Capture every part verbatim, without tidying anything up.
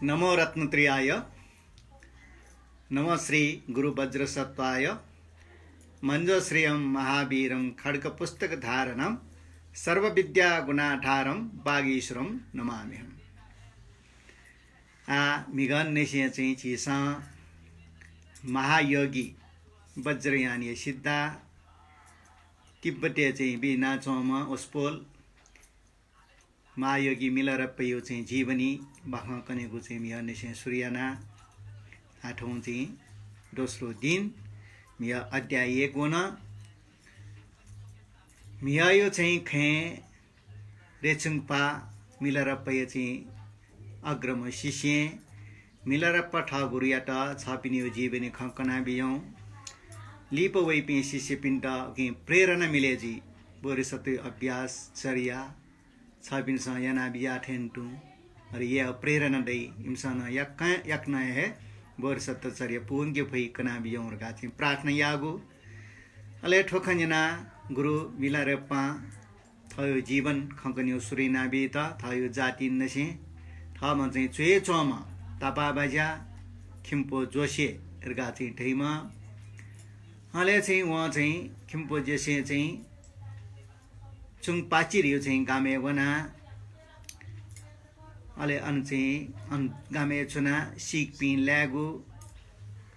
नमो रत्नत्रयाय, नमो श्री गुरु वज्रसत्त्वाय, मञ्जुश्रियं महावीरं खड्गपुस्तकधारणं, सर्वविद्यागुणाधारं वागीश्वरं नमाम्यहम्। आ, म्हिगंनिसें चाहिँ झीसं महायोगी वज्रयानया सिद्धा तिब्बतय् चाहिँ बिनाच्वंम्ह वसपोल महायोगी मिलारेपाया चाहिँ जीवनी बाखं कनेगु चाहिँ म्हिगःनिसें सुरु याना। आः थौं चाहिँ दोस्रो दिन, म्हिगः अध्याय एक वन। म्हिगःया चाहिँ खँय् रेछुंकपाः मिलारेपाया चाहिँ अग्रम्ह शिष्यं मिलारेपा थः गुरुयात छपिनिगु जीवनी खँ कनाबिज्याहुँ। लिपा वइपिं शिष्यपिन्त उकिं प्रेरणा मिले जुइ। बोधिसत्वया अभ्यास, चर्या, छपिन्सं यानाबिज्याः थें तुं, अले यायेगु प्रेरणा दइ। इमिसं नं याकनं, याकनं हे बोधिसत्व चर्या पूवंके फइ कनाबिज्याहुँ धकाः चाहिँ प्रार्थना याःगु। अले थ्व खँ न्यनाः गुरु मिलारेपां थःगु जीवन खँ कनेगु सुरु यानाबीत, थःगु जातिंनिसें थःम्हं चाहिँ च्वय् च्वंम्ह तापाःबाज्या खिम्पु जोसे धकाः चाहिँ धइम्ह। अले चाहिँ वं चाहिँ खिम्पु जोसें चाहिँ चुंगपाचिर धइगु चाहिँ गामय् वनाः अले अन चाहिँ अन गामय् च्वनाः सीकपिं लायेगु,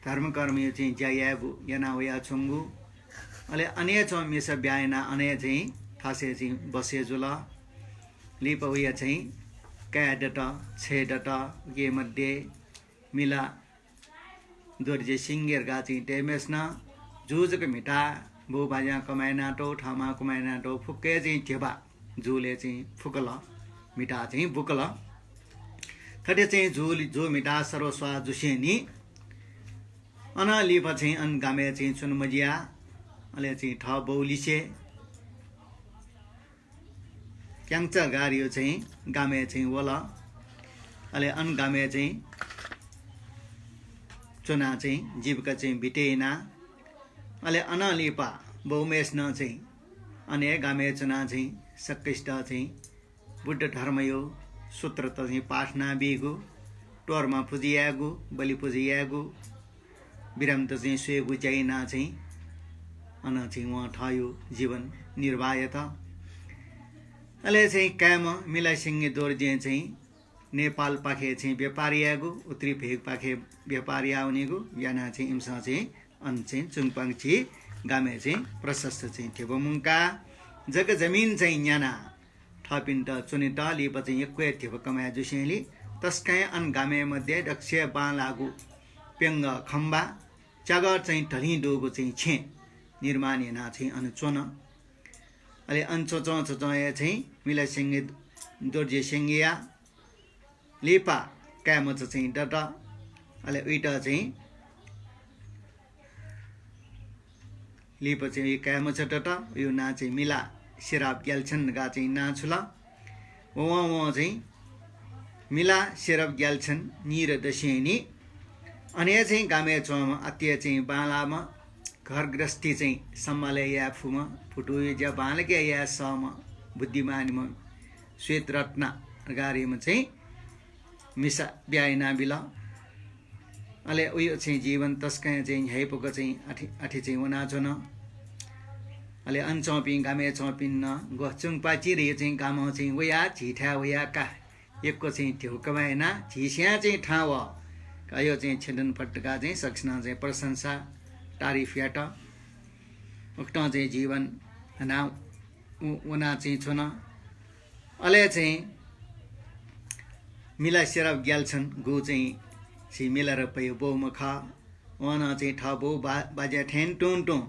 धर्मकर्मया चाहिँ ज्या यायेगु याना वयाच्वंगु। अले अन हे च्वंम्ह मिसा ब्याहा यानाः अन हे चाहिँ थासय् चाहिँ बसे जुल। लिपा वया चाहिँ काय् दत, छय् दत, उके मध्ये मिला दोर्जे सिंह धकाः चाहिँ तय्म्हय्सिनं जू जक म्हिताः बौबाज्यां कमाय् यानातःगु, थःम्हं कमाय् यानातःगु फुक्क हे चाहिँ ध्यबा जुलय् चाहिँ फुकल, म्हिताः चाहिँ बुकल। थथे चाहिँ जू, जू म्हिताः सर्वस्वाः जुसेंलि अनं लिपा चाहिँ अन गामय् चाहिँ च्वने मजिया। अले चाहिँ थः बौलिसे क्याङ्चा धकाः धइगु चाहिँ गामय् चाहिँ वल। अले अन गामय् चाहिँ च्वनाः चाहिँ जीविका चाहिँ बिते याना। अले अनं लिपा बौम्हय्सिनं चाहिँ अन हे गामय् च्वनाः चाहिँ सकसित चाहिँ बुद्ध धर्मया सूत्रत चाहिँ पाठ यानाबीगु, तोर्मा पुजा यायेगु, बलि पुजा यायेगु, बिरामत चाहिँ स्वयेगु ज्या यानाः चाहिँ अन चाहिँ वं थःगु जीवन निर्वाह यात। अले चाहिँ काय्म्ह मिलासिंह दोर्जें चाहिँ नेपालपाखे चाहिँ व्यापार यायेगु, उत्तरी भेगपाखे व्यापार याः वनेगु यानाः चाहिँ इमिसं चाहिँ अन चाहिँ चुंगपांचि गामय् चाहिँ प्रशस्त चाहिँ ध्यबा मुंकाः जग्गा जमिन चाहिँ न्यानाः थःपिन्त च्वनेत लिपा चाहिँ यक्व हे ध्यबा कमाय् जुसेंलि तसकं हे अन गामय् मध्ये दक्वसिबय् बांलाःगु प्यंगः खम्बा च्यागः चाहिँ धलिं दुगु चाहिँ छेँ निर्माण यानाः चाहिँ अन च्वन। अले अन च्वच्वं च्वच्वं हे चाहिँ मिलासिंह दोर्जेसिंहया लिपा काय्मचा चाहिँ दत। अले उइत चाहिँ लिपा चाहिँ उइ काय्मचा दत, उयु नां चाहिँ मिला सिराब ग्याल्छन धकाः चाहिँ नां छुल। वं वं चाहिँ मिला सिराब ग्याल्छन नीर दसेंनि अन हे चाहिँ गामय् च्वंम्ह अति हे चाहिँ बांलाःम्ह घर गृहस्थी चाहिँ सम्हालय् याये फुम्ह, फुतुया ज्या बांलाक याये सःम्ह, बुद्धिमानीम्ह श्वेतरत्न धकाः धाःम्ह चाहिँ मिसा ब्याहा यानाबिल। अले उयो चाहिँ जीवन तसकं चाहिँ न्ह्याइपुक चाहिँ अथे, अथे चाहिँ वनाच्वन। अले अन च्वंपिं गामय् च्वंपिं नं ग्वः चुंगपाचिर चाहिँ गामं चाहिँ वयाः झीथाय् वयाः का यक्व चाहिँ ध्यबा कमाय् यानाः झीस्यां चाहिँ थाहां वः। अयो चाहिँ छेँदन फत धकाः चाहिँ सकसिनं चाहिँ प्रशंसा, तारिफ यात। उकथं चाहिँ जीवन हना उ-, वना चाहिँ च्वन। अले चाहिँ मिला सिराब ग्याल्छन गु चाहिँ झी मिलारेपाया बौम्ह खः। वं नं चाहिँ थः बौ बा-, बाज्या थें तुं तुं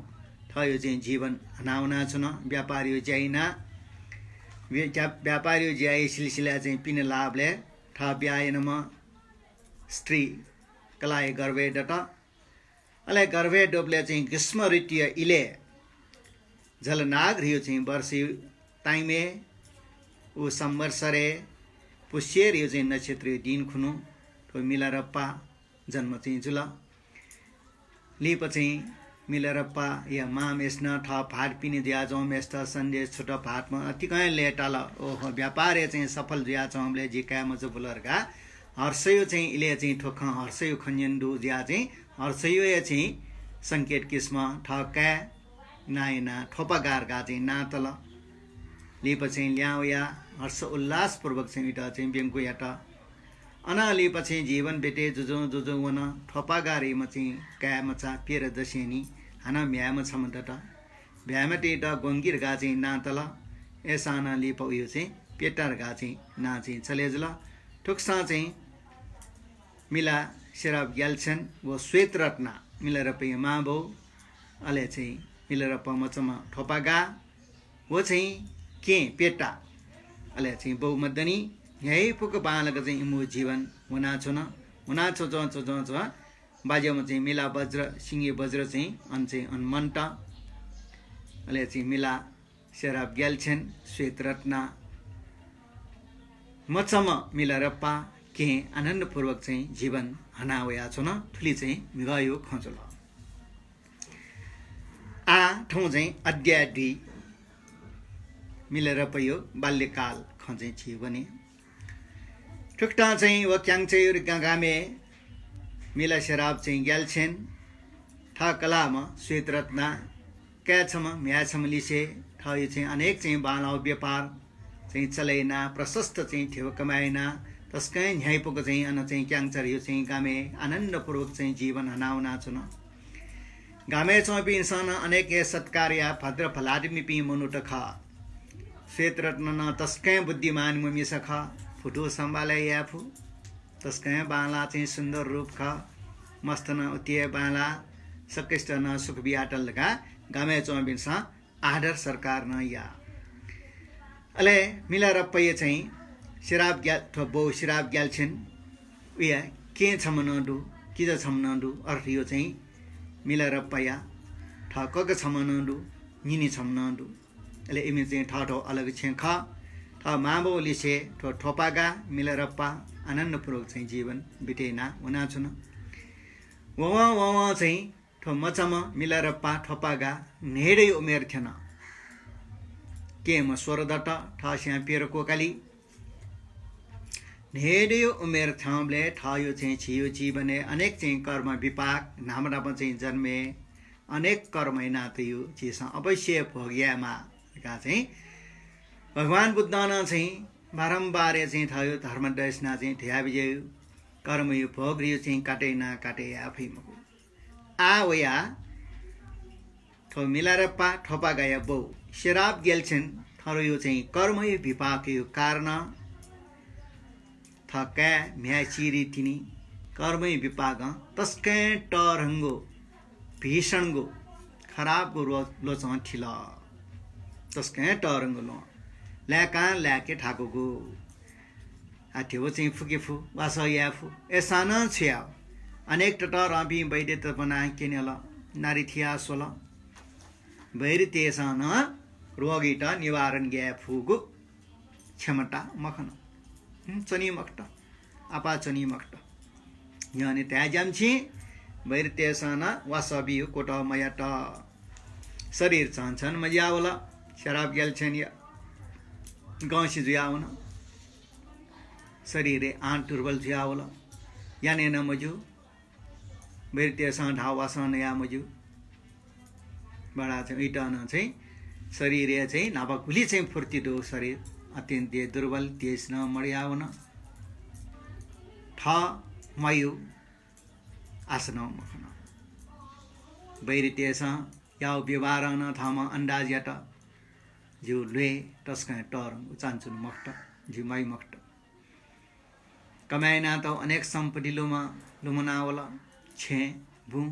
थःयो चाहिँ जीवन हना वनाच्वन। व्यापारयो ज्या यानाः व्य-, ज्या-, व्यापारयो ज्याया सिलसिलाय् चाहिँ पिने लाःबलय् थः ब्याहा यानाम्ह स्त्री कलाःया गर्भय् दत। अले गर्भय् दुबलय् चाहिँ ग्रीष्म ऋतुया इलय् जलनाग धइगु चाहिँ वर्षयो time-य् उ संवत्सरय् पुष्य धइगु चाहिँ नक्षत्रयो दिं खुन्हु थ्व मिलारेपा जन्म चाहिँ जुल। लिपा चाहिँ मिलारेपाया मांम्हेसिनं थः भाःत पिने जुयाच्वंम्हेसित सन्देश छुत, भाःतम्ह अतिकं लय्ताल। ओहो, व्यापारय् चाहिँ सफल जुयाच्वंबलय् जि काय्मचा बुल धकाः हर्षयो चाहिँ इलय् चाहिँ थ्व खँ हर्षयो खँ न्यने दु जुयाः चाहिँ हर्षयोया चाहिँ संकेत किसिमं थः काय् नां यानाः थ्वपागा धकाः चाहिँ नां तल। लिपा चाहिँ ल्याहां वयाः हर्ष उल्लासपूर्वक चाहिँ उइत चाहिँ ब्यंकू यात। अनं लिपा चाहिँ जीवन बिते जुजुं जुजुं वन। थ्वपागा धइम्ह चाहिँ काय् मचा प्यदँ दसेंनि हानं म्ह्याय्मचा छम्ह दत। भ्याय्मचायात ग्वंगि धकाः चाहिँ नां तल। अय्सां नं लिपा उयो चाहिँ प्यता धकाः चाहिँ नां चाहिँ चले जुल। थुकथं चाहिँ मिला सेराप ग्याल्छेन व श्वेतरत्ना मिलारेपाया मांबौ, अले चाहिँ मिलारेपा मचाम्ह थ्वपागा व चाहिँ केहेँ प्यता, अले चाहिँ बौ मदनि न्ह्याइपुक बांलाक चाहिँ इमिगु जीवन वनाच्वन। वनाच्वंच्वं च्वंच्वं बाज्याम्ह चाहिँ मिला बज्र, सिंगी बज्र चाहिँ अन चाहिँ अन मन्त। अले चाहिँ मिला सेराप ग्याल्छेन, श्वेतरत्ना, मचाम्ह मिलारेपा, केहेँ आनन्दपूर्वक चाहिँ जीवन हना वयाच्वन। थुलि चाहिँ म्हिगःयो खँ जुल। आः थौं चाहिँ अध्याय दुई मिलारेपायो बाल्यकाल खँ चाहिँ झी वने। थुकथं चाहिँ व क्यांगचायो गामय् मिला सेराप चाहिँ ग्याल्छेन, थः कलाःम्ह श्वेतरत्ना, काय् छम्ह म्ह्याय् छम्ह लिसे थःयो चाहिँ अनेक चाहिँ बांलाःगु व्यापार चाहिँ चले यानाः प्रशस्त चाहिँ ध्यबा कमाय् यानाः तसकं न्ह्याइपुक चाहिँ अन चाहिँ क्यांगचायो चाहिँ गामय् आनन्दपूर्वक चाहिँ जीवन हना वनाच्वन। गामय् च्वंपिन्सं नं अनेक हे सत्कार याः, भद्र भलादमीपिं मनूत खः। श्वेतरत्न नं तसकं बुद्धिमानम्ह मिसा खः, फुतू सम्भालय् याये फु। तसकं बांलाः चाहिँ सुन्दर रूप खः। मस्त नं उति हे बांलाः, सकसितं नं सुख बियातल धकाः गामय् च्वंपिन्सं आदर सत्कार नं याः। अले मिलारेपाया चाहिँ सेराप ग्याल, थ्व बौ सेराप ग्याल्छेन, उया केहेँ छम्ह नं दु, किजा छम्ह नं दु, अर्थयो चाहिँ मिलारेपाया थः कका छम्ह नं दु, निनि छम्ह नं दु। अले इमि चाहिँ थःथः अलग छेँ खः। थः मांबौ लिसे थ्व थ्वपागा मिलारेपा आनन्दपूर्वक चाहिँ जीवन बिते याना वनाच्वन। ववं ववं चाहिँ थ्व मचाम्ह मिलारेपा थ्वपागा न्हय्दँया उमेर थ्यन। केहेँम्ह स्वरा दत, थःस्यां प्यदँ क्वकाली। न्हय्दँया उमेर थ्यंबलय् थःयो चाहिँ झीयो जीवनय् अनेक चाहिँ कर्म विपाक न्हापा न्हापा चाहिँ जन्मय् अनेक कर्म यानातयागु झीसं अवश्य भोग यायेमाः धकाः चाहिँ भगवान बुद्धं नं चाहिँ बारम्बार चाहिँ थःयो धर्म देशनाय् चाहिँ धयाबिज्याःगु कर्मयो भोगयो चाहिँ काटे याना काटे याये फइ मखु। आः वयाः थ्व मिलारेपा थ्वपागाया बौ सेराप ग्याल्छेन थःयो चाहिँ कर्मयो विपाकयो कारणं थः काय् म्ह्याय् चिरितिनि कर्मयो विपाकं तसकं तःधंगु भीषणगु खराबगु ल्व-, ल्वचं थिल। तसकं तःधंगु ल्वहं। लाय्कां लाय्के थाकुगु। आ, ध्यबा चाहिँ फुके फु, वासः याये फु। अय्सां नं छु याये? अनेक ततःधंपिं वैद्यत ब्वनाः क्यनेल। नारी थियाः स्वल। वैद्यतय्सं नं रोगयात निवारण याये फुगु क्षमता मखन। हुँ, च्वनी मखुत। आपाः च्वनी मखुत। न्ह्यःने धाये ज्यामछि वैद्यतय्सं नं वासः बीगु कुतः मयात। शरीर झन झन मज्यावल। सेराप ग्याल्छेनया गंसि जुयावन। शरीरय् आँट दुर्बल जुयावल। याने नं मज्यू। वैद्यतय्सं धाःगु वासः नया मज्यू। बडा चाहिँ उइत नं चाहिँ शरीरय् चाहिँ न्हापा गुलि चाहिँ फुर्ति दु, शरीर अत्यन्त हे दुर्बल, तेज नं मदयावन। थः म्वाइगु आशा नं मखन। वैद्यतय्सं याःगु व्यवहारं नं थःम्हं अन्दाज यात। जिगु ल्वय् तसकं तःधंगु, चानचुन मखुत, जि म्वाइ मखुत। कमाय् यानातःगु अनेक सम्पत्ति लुमं लुमनावल। छेँ, बुँ,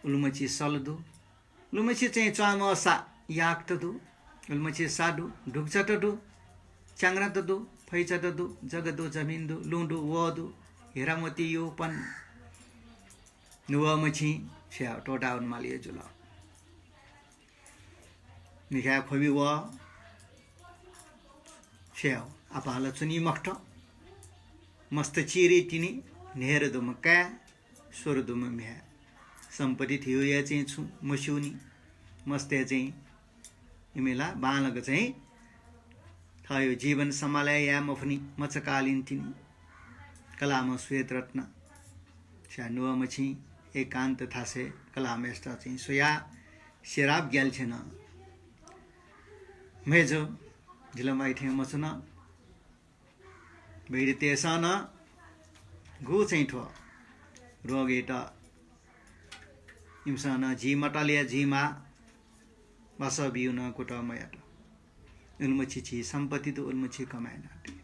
उलिमछि सल दु। उलिमछि चाहिँ च्वांम्ह सा याकत दु। उलिमछि सा दु, ढुकुचात दु, च्याङ्ग्रात दु, फैचात दु, जग्गा दु, जमिन दु, लुँ दु, वः दु, हिरामोती, यौवन, नुगःमछि, छ्या त्वःतावनेमाली हे जुल। मिखाय् ख्वबि वः, छ्या आपाः ला च्वनी मखुत। मस्त चिरितिनि, न्हय्दँ दुम्ह काय्, स्वरा दुम्ह म्ह्याय्। सम्पत्ति धियोया चाहिँ छुं मस्यूनि। मस्तय् चाहिँ इमि ला बांलाक चाहिँ थःयो जीवन सम्हालय् याये मफुनि, मचाकालीन तिनि। कलाःम्ह श्वेतरत्न, स्या नुगःमछि एकान्त थासय् कलाःम्हय्‌सित चाहिँ स्वयाः सेराप ग्याल्छेन म्हय्‌जु, जिलामाइ थें मच्वन। वैद्यतय्‌सं नं गु चाहिँ थ्व रोगयात इमिसं नं जी मतले जुइमाः, वासः बिउ नं कुतः मयात। उलिमछि झी सम्पत्ति दु, उलिमछि कमाय् यानातइ।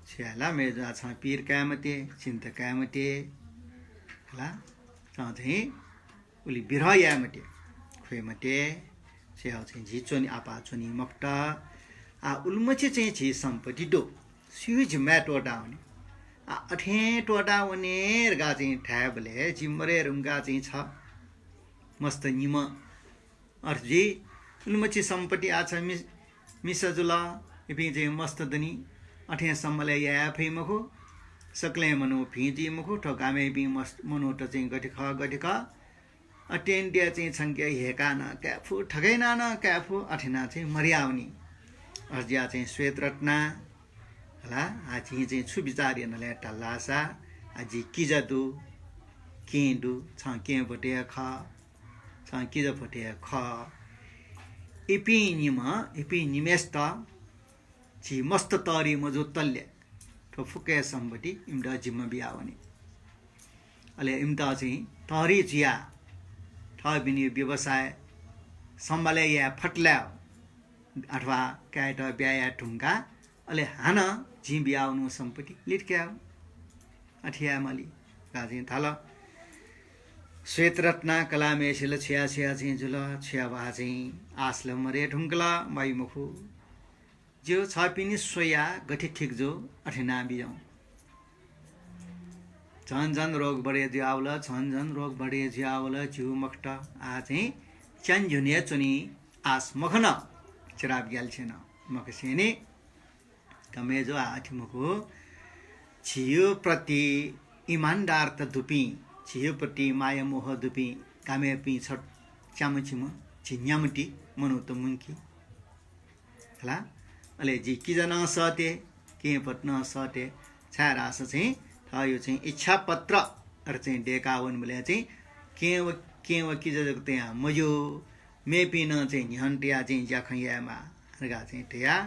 छु याये ला म्हय्‌जु, आः छं पीर काये मते, चिन्ता काये मते, हला, छं चाहिँ उलि बिरह याये मते, ख्वये मते, छु याये चाहिँ झी च्वनी, आपाः च्वनी मखुत। आः उलिमछि चाहिँ झी सम्पत्ति दु, सुयां जिम्माय् त्वःता वने। आः अथें त्वःता वने धकाः चाहिँ धायेबलय् जि मरे धुंकाः चाहिँ छ मस्त निम्ह अथे जुइ। उलिमछि सम्पत्ति आः छ मि-, मिसा जुल, इपिं चाहिँ मस्त दनि, अथें सम्बलय् याये फइ मखु। सकलें मनू भिं जुइ मखु, थ्व गामय् इपिं मस्त मनूत चाहिँ गथे खः, गथे खः। अत्यन्त चाहिँ छंके हेकाः नं काये फु, थगय् यानाः नं काये फु, अथे यानाः चाहिँ मरया वनी। अथे जुयाः चाहिँ श्वेतरत्ना, हला, आः जिं चाहिँ छु बिचाः याना ले धाल धाःसा, आः जि किजा दु, केहेँ दु, छं केहेँ भतिचा खः, छं किजा भतिचा खः। इपिं निम्ह, इपिं निम्हय्‌सित झी मस्त तःधि मजूतले थ्व फुक्क हे सम्पत्ति इमित जिम्मा बिया वने। अले इमित चाहिँ तःधि जुयाः थःपिनि व्यवसाय सम्हालय् याये फतले अथवा काय्‌यात ब्याहा याये धुंकाः अले हानं जिं बिया वनीगु सम्पत्ति लित काये। अथे याये माली धकाः चाहिँ धाल। श्वेतरत्ना कलाःम्हय्‌सित छु याये छु याये चाहिँ जुल, छु याये वा चाहिँ आश ला मरे धुंकल, माइ मखु। ज्यू, छपिनि स्वयाः गथे ठीक जू अथे याना बिज्याहुँ। झन झन रोग बढे जुयावल, झन झन रोग बढे जुयावल, ज्यू मखुत। आः चाहिँ च्यान्झ्यु हे च्वनी आश मखन, सेराप ग्याल्छेन। मखुसेंलि का म्हय्‌जु, आः अथे मखु, झीयो प्रति इमानदारता दुपिं, झीयो प्रति माया मोह दुपिं गामय्‌पिं छ च्याम्ह चिम्ह झी न्याम्हति मनूत मुंकी। हला? अले जि किजा नं सःते, केहेँ भति नं सःते, छाय्‌धाःसा चाहिँ थःयो चाहिँ इच्छापत्र अथे चाहिँ दय्‌का वनेबलय् चाहिँ केहेँ व, केहेँ व किजा जक तयां मज्यू, मेपिं नं चाहिँ न्ह्यःने तयाः चाहिँ ज्याखँ यायेमाः धकाः चाहिँ धयाः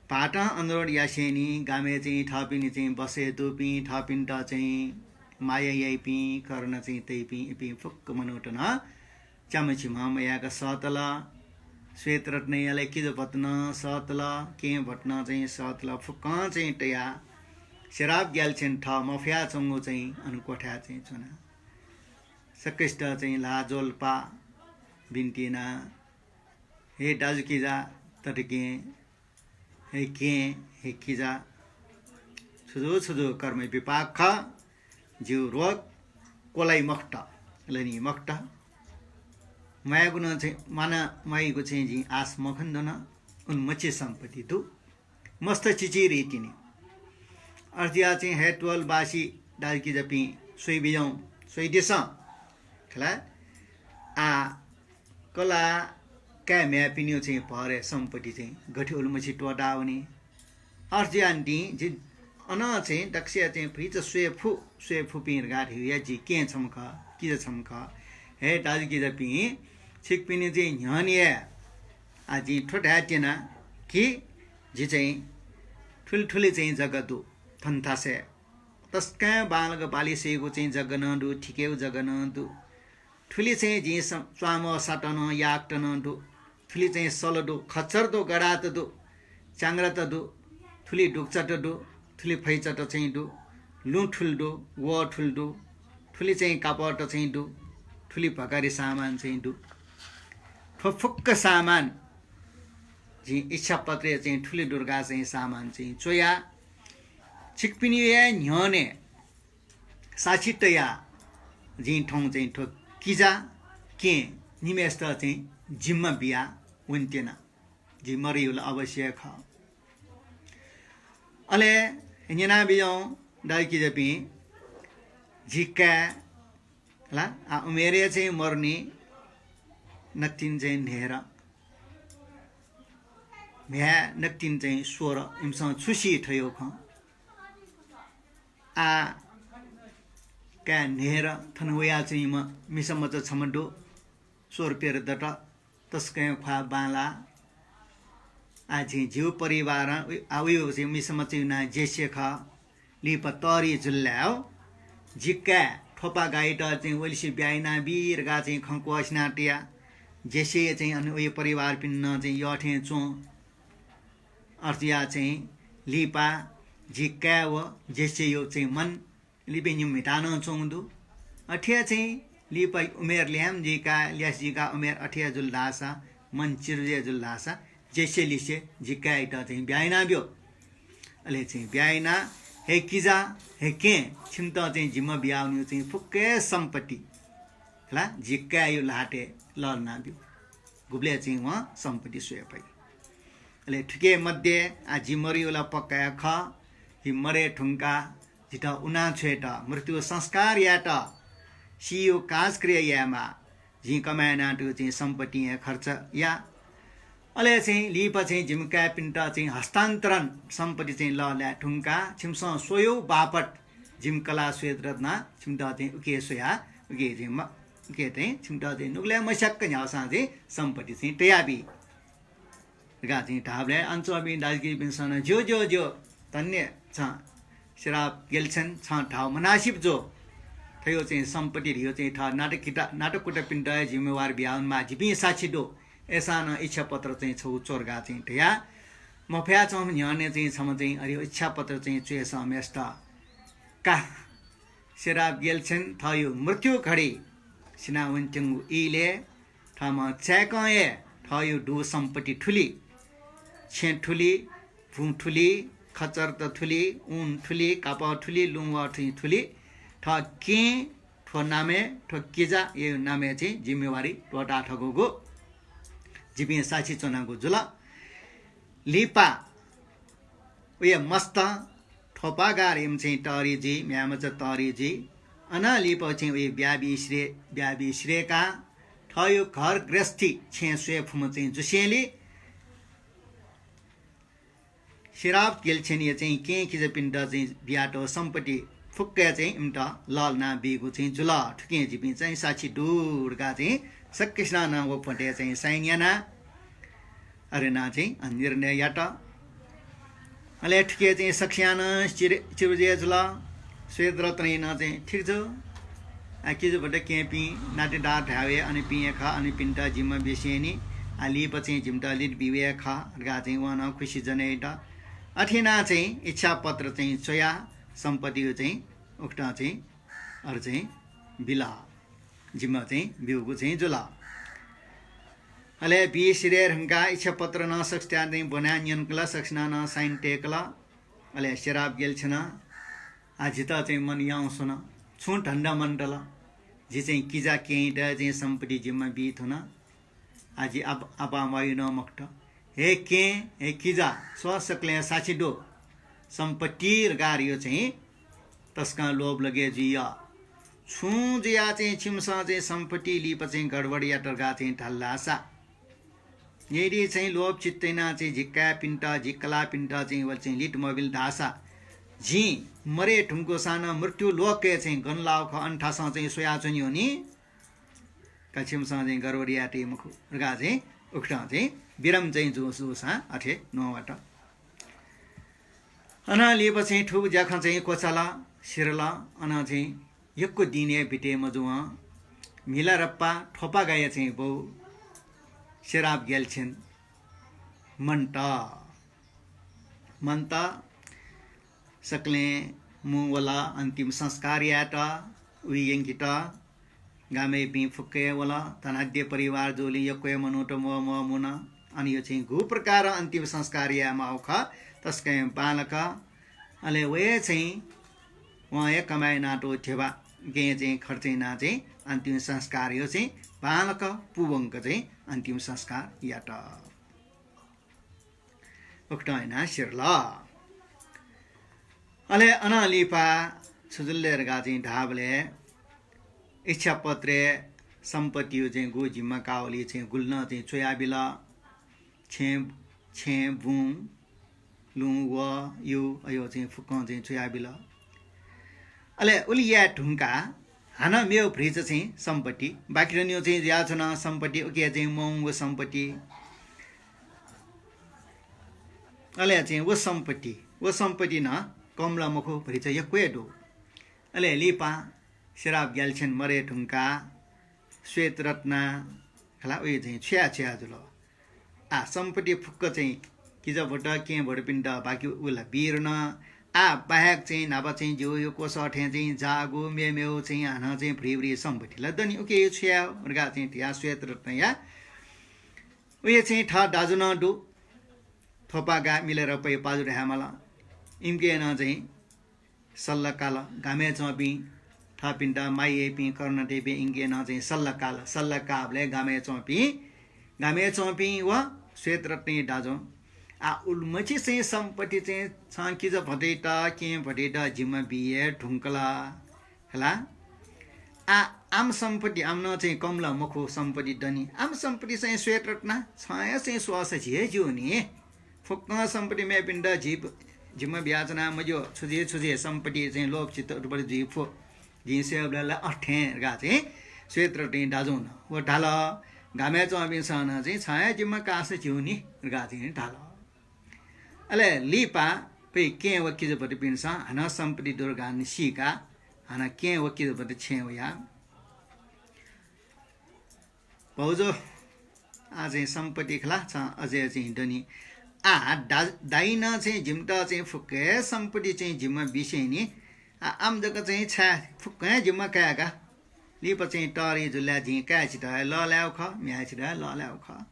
भाःतं अनुरोध यासेंलि गामय् चाहिँ थःपिनि चाहिँ बसय् दुपिं, थःपिन्त चाहिँ माया याइपिं, करुणा चाहिँ तइपिं इपिं फुक्क मनूत नं च्याम्ह चिम्ह मयाय्‌क सःतल। श्वेतरत्नया ला किजा भति नं सःतल, केहेँ भति नं चाहिँ सःतल, फुक्कं चाहिँ तयाः सेराप ग्याल्छेन थः मफयाच्वंगु चाहिँ अन क्वथाय् चाहिँ च्वना। सकसित चाहिँ ल्हाः ज्वजलपा बिन्ति याना, हे दाजुकिजा तताकेहेँ, हे केहेँ, हे किजा, छुजु छुजु कर्म विपाक खः, जिगु रोग क्वलाइ मखुत, लनी मखुत। मायेगु नं चाहिँ, माना माइगु चाहिँ जिं आश मखन धुन, उलिमछि सम्पत्ति दु। मस्त चिचिधइ तिनि। अथे जुयाः चाहिँ हे तुवालबासी दाजुकिजापिं स्वयाबिज्याहुँ, स्वयादिसँ। खला, आः कलाः काय् म्ह्याय्‌पिनिगु चाहिँ भरय् सम्पत्ति चाहिँ गथे उलिमछि त्वःता वनी। अथे जुयाः निंतिं जि अनं चाहिँ दक्वसिया चाहिँ भतिचा स्वये फु, स्वये फुपिं धकाः धइगुया जि केहेँ छम्ह खः, किजा छम्ह खः। हे दाजुकिजापिं, छिकपिनि चाहिँ न्ह्यःने हे आः जिं थ्व धाये त्यना कि जि चाहिँ थुलि थुलि चाहिँ जग्गा दु थन थासय्। तसकं बांलाक बाली सइगु चाहिँ जग्गा नं दु, थिकेगु जग्गा नं दु। थुलि चाहिँ जिं स-, च्वाम्ह सात नं, याकत नं दु। थुलि चाहिँ सल दु, खच्चर दु, गडात दु, च्याङ्ग्रात दु, थुलि दुगुचात दु, थुलि फैचात चाहिँ दु, लुँ थुलि दु, वः थुलि दु, थुलि चाहिँ कापडत चाहिँ दु, थुलि भकारी सामान चाहिँ दु। थ्व फुक्क सामान जिं इच्छापत्रय् चाहिँ थुलि दु धकाः चाहिँ सामान चाहिँ च्वया, छिकपिनिया न्ह्यःने साक्षी तयाः जिं थौं चाहिँ थ्व किजा, केहेँ निम्हय्‌सित चाहिँ जिम्मा बिया वनेत्यना। जि मरयु ला अवश्य खः। अले न्यनाबिज्याहुँ दाजुकिजापिं, जि काय् ला, आः उमेरय् चाहिँ मरुनि, नकतिनि चाहिँ न्हय्‌दँ, म्ह्याय् नकतिनि चाहिँ स्वदँ, इमिसं छु सी थ्वयागु खँ। आ काय् न्हय्‌र थन वयाच्वंम्ह मिसा मचा छम्ह दु, स्वर पेर दत, तसकं ख्वाः बांलाः। आ झी, झीगु परिवारं उ-, आ उयो चाहिँ मिसा मचाया नां जेसे खः। लिपा तःधि जुल धायेवं जि काय् थ्वपागायात चाहिँ वलिसे ब्याहा यानाबी धकाः चाहिँ खँ क्वःछिना तया। जेसे चाहिँ अन उयो परिवारपिन्त चाहिँ यःथें च्वं। अथे जुयाः चाहिँ लिपा जि काय् व जेसेया चाहिँ मन लिपा निम्ह म्हिताः नं च्वंगु दु। अथे हे चाहिँ लिपा उमेर ल्याय्म्ह जुइकाः, ल्यासे जुइकाः उमेर अथे हे जुल धाःसा, मन चिरुजे जुल धाःसा, जेसे लिसे जि काय्‌यात चाहिँ ब्याहा यानाब्यु। अले चाहिँ ब्याहा यानाः, हे किजा, हे केहेँ, छिमित चाहिँ जिम्ह बियावनीगु चाहिँ फुक्क हे सम्पत्ति ला जि काय्‌या ल्हातय् लःल्हानाब्यु। गुबलय् चाहिँ वं सम्पत्ति स्वये फइ। अले थुके मध्ये आ जि मरयु ला पक्का हे खः। हि मरय् धुंकाः जितः उना छ्वयेत, मृत्यु संस्कार यायेत, सीयु काजक्रिया यायेमाः, जिं कमाय् यानातःगु चाहिँ सम्पत्तिं हे खर्च या। अले चाहिँ लिपा चाहिँ जिमि काय्‌पिन्त चाहिँ हस्तान्तरण सम्पत्ति चाहिँ लःल्हाये धुंकाः छिमिसं स्वयेगु बापत जिमि कलाः श्वेत रत्न छिमित चाहिँ उके स्वयाः उके चाहिँ म-, उके चाहिँ छिमित चाहिँ नुगलय् मस्याक्क न्ह्याःसां चाहिँ सम्पत्ति चाहिँ तयाबी धकाः चाहिँ धाःबलय् अन च्वंपिं दाजुकिजापिन्सं नं ज्यू, ज्यू, ज्यू, धन्य छं सिराप गेलछेन, छं धाःगु मनासिब जू। थ्व चाहिँ सम्पत्ति धइगु चाहिँ थः नाताकिता, नाताकुतापिन्त हे जिम्मेवार बियावनेमाः, जिपिं साक्षी दु। अय्‌सां नं इच्छा पत्र चाहिँ छगू च्वँ धकाः चाहिँ धयाः मफयाच्वंम्ह न्ह्यःने चाहिँ छम्ह चाहिँ अथे इच्छा पत्र चाहिँ च्वय्‌सं मेस्त का सिराप गेलछेन थःयु मृत्यु घडी सिनावनेत्यंगु इलय् थःम्हं चाय्‌कं हे थःयु दु सम्पत्ति थुलि, छेँ थुलि, भुँ थुलि, खचर्त थुलि, ऊन थुलि, कापः थुलि, लुँवः थुलि, थुलि, थः केहेँ, थ्व नामय्, थ्व किजाया नामय् चाहिँ जिम्मेवारी त्वःता थकूगु जिपिं साक्षी च्वनागु जुल। लिपा उया मस्त थ्वपागाया चाहिँ तःधि जुइ, म्ह्याय्‌मचा तःधि जुइ। अनं लिपा चाहिँ उया ब्याहा बी सिधये, ब्याहा बी सिधयेकाः थःयु घर गृहस्थी छेँ स्वये फुम्ह चाहिँ जुसेंलि सिराप गेलछेनया चाहिँ केहेँ किजापिन्त चाहिँ बियातःगु सम्पत्ति फुक्क हे चाहिँ इमित लःल्हाना बीगु चाहिँ जुल। थुकिं जिपिं चाहिँ साक्षी दु धकाः चाहिँ सकसिनं नं व पट्टि चाहिँ sign याना अथे यानाः चाहिँ निर्णय यात। अले थुके चाहिँ सकसिनं नं चिर-, चिरुजे जुल। श्वेत रत्नया नं चाहिँ ठीक जू। आ, किजाभत केहेँपिं नातेदार धायेवं अनपिं हे खः, अनपिन्त जिम्ह बिसेंनि। आ, लिपा चाहिँ जिमित लित बीगु हे खः धकाः चाहिँ वं नं खुसी जनाइत। अथे यानाः चाहिँ इच्छा पत्र चाहिँ च्वयाः सम्पत्तिया चाहिँ उकथं चाहिँ अथे चाहिँ बिल। जिम्ह चाहिँ ब्यूगु चाहिँ जुल। अले बी सिधये धुंकाः इच्छा पत्र नं सकसिनं चाहिँ ब्वना न्यंकल, सकसिनं नं sign तय्‌कल। अले सिराप गेलछेनं, आ, जितः चाहिँ मन याउँस्वन, छुं धन्दा मन्तल। जि चाहिँ किजा केहेँयात चाहिँ सम्पत्ति जिम्ह बी धुन। आ, जि आप-, आपाः म्वाःगु नं मखुत। हे केहेँ, हे किजा, स्व, सकलें साक्षी दु। सम्पत्ति धकाः धइगु चाहिँ तसकं लोभ लगे जुइ। छुं जुयाः चाहिँ छिमिसं चाहिँ सम्पत्ति लिपा चाहिँ गडबड यात धकाः चाहिँ धाल धाःसा, यदि चाहिँ लोभ चित्त यानाः चाहिँ जि काय्‌पिन्त, जि कलाःपिन्त चाहिँ व चाहिँ लित मबिल धाःसा, जिं मरे धुंकूसां नं मृत्यु लोकय् चाहिँ गन लाःगु खः, अन थासं चाहिँ स्वयाच्वने यनी। का छिमिसं चाहिँ गडबड याये तइ मखु धकाः चाहिँ उकथं चाहिँ बिराम चाहिँ जू, जूसां अथे नवात। अनं लिपा चाहिँ थुगु ज्याखँ चाहिँ क्वचाल, सिधल। अनं चाहिँ यक्व दिं हे बिते मजुवं म्हिलारप्पा थ्वपागाया चाहिँ बौ सिराप गेलछेन मन्त। मन्त सकलें मुं वल अन्तिम संस्कार यायेत, उइ यंकेत। गामय्‌पिं फुक्क हे वल। धनाढ्य परिवार जूलिं यक्व हे मनूत म्वः म्वः मुन। अन यो चाहिँ गु प्रकारं अन्तिम संस्कार यायेमाःगु खः, तसकं बांलाक। अले व हे चाहिँ वं हे कमाय् यानातःगु ध्यबा गय् चाहिँ खर्च यानाः चाहिँ अन्तिम संस्कार यो चाहिँ बांलाक पूवंक चाहिँ अन्तिम संस्कार यात। उकथं यानाः सिधल। अले अनं लिपा छु जुल ले धकाः चाहिँ धाःबलय् इच्छापत्रय् सम्पत्तियो चाहिँ गु जिम्मा काःगुलिं चाहिँ गुलि नं चाहिँ च्वयाबिल। छेँ, छेँ, बुँ, लुँ, वः, यु, अयो चाहिँ फुक्कं चाहिँ च्वयाबिल। अले उलि याये धुंकाः हानं मेव भतिचा चाहिँ सम्पत्ति, बाकी दनियो चाहिँ जुयाच्वन सम्पत्ति, उके चाहिँ मौंगु सम्पत्ति। अले चाहिँ व सम्पत्ति, व सम्पत्ति नं कम ला मखु, भतिचा यक्व हे दु। अले लिपा सिराप ग्याल्छेन मरे धुंकाः श्वेतरत्ना खला, उइ चाहिँ छुया छुया जुल। आ, सम्पत्ति फुक्क चाहिँ किजाभत, केहेँभतपिन्त बाकी उला बीधुन। आ, बाहेक चाहिँ न्हापा चाहिँ ज्यूया कोसः थें चाहिँ जाःगु मेमेव चाहिँ हानं चाहिँ भतिभति सम्पत्ति ला दनि, उके छुया धकाः चाहिँ धया श्वेतरत्नया। उहे चाहिँ थः दाजु नं दु, थ्वपागा मिलेर पै पाजु धायेमाल। इमिके नं चाहिँ सल्लाह काल। गामय् च्वंपिं थःपिन्त माया याइपिं करुणा तइपिं इमिके नं चाहिँ सल्लाह काल। सल्लाह काःबलय् गामय् च्वंपिं, गामय् च्वंपिं व श्वेतरत्नया दाजुं, आ, उलिमछि चाहिँ सम्पत्ति चाहिँ छं किजाभतयात, केहेँभतयात जिम्मा बिये धुंकल। खला। आ, आम सम्पत्ति, आम नं चाहिँ कम ला मखु, सम्पत्ति दनि। आम सम्पत्ति चाहिँ श्वेतरत्ना, छं हे चाहिँ स्वःसा झी हे ज्यू नि। फुक्कं सम्पत्ति मेपिन्त झी, जिम्मा बियाच्वना मज्यू, छु जुइ, छु जुइ, सम्पत्ति चाहिँ लोभ चित्त उत्पत्ति जुइ फु। जिं स्वयेबलय् ला अथे धकाः चाहिँ श्वेतरत्नया दाजुं नं व धाल। गामय् च्वंपिन्सं नं चाहिँ छं हे जिम्मा काःसा ज्यू नि धकाः चाहिँ धाल। अले लिपा पै केहेँ व किजाभतपिन्सं हानं सम्पत्ति दु धकाः सीकाः हानं केहेँ व किजाभत छेँय् वया। भाउजु, आ चाहिँ सम्पत्ति खला, छं अझै चाहिँ दनि। आ, दा-, दाइनं चाहिँ जिमित चाहिँ फुक्क हे सम्पत्ति चाहिँ जिम्मा बिसेंनि। आ, आम जक चाहिँ छाय् फुक्क हे जिम्मा कायेका। लिपा चाहिँ तःधि जुलय् जिं काय् छित हे लःल्हायेगु खः, म्ह्याय् छित हे लःल्हायेगु खः।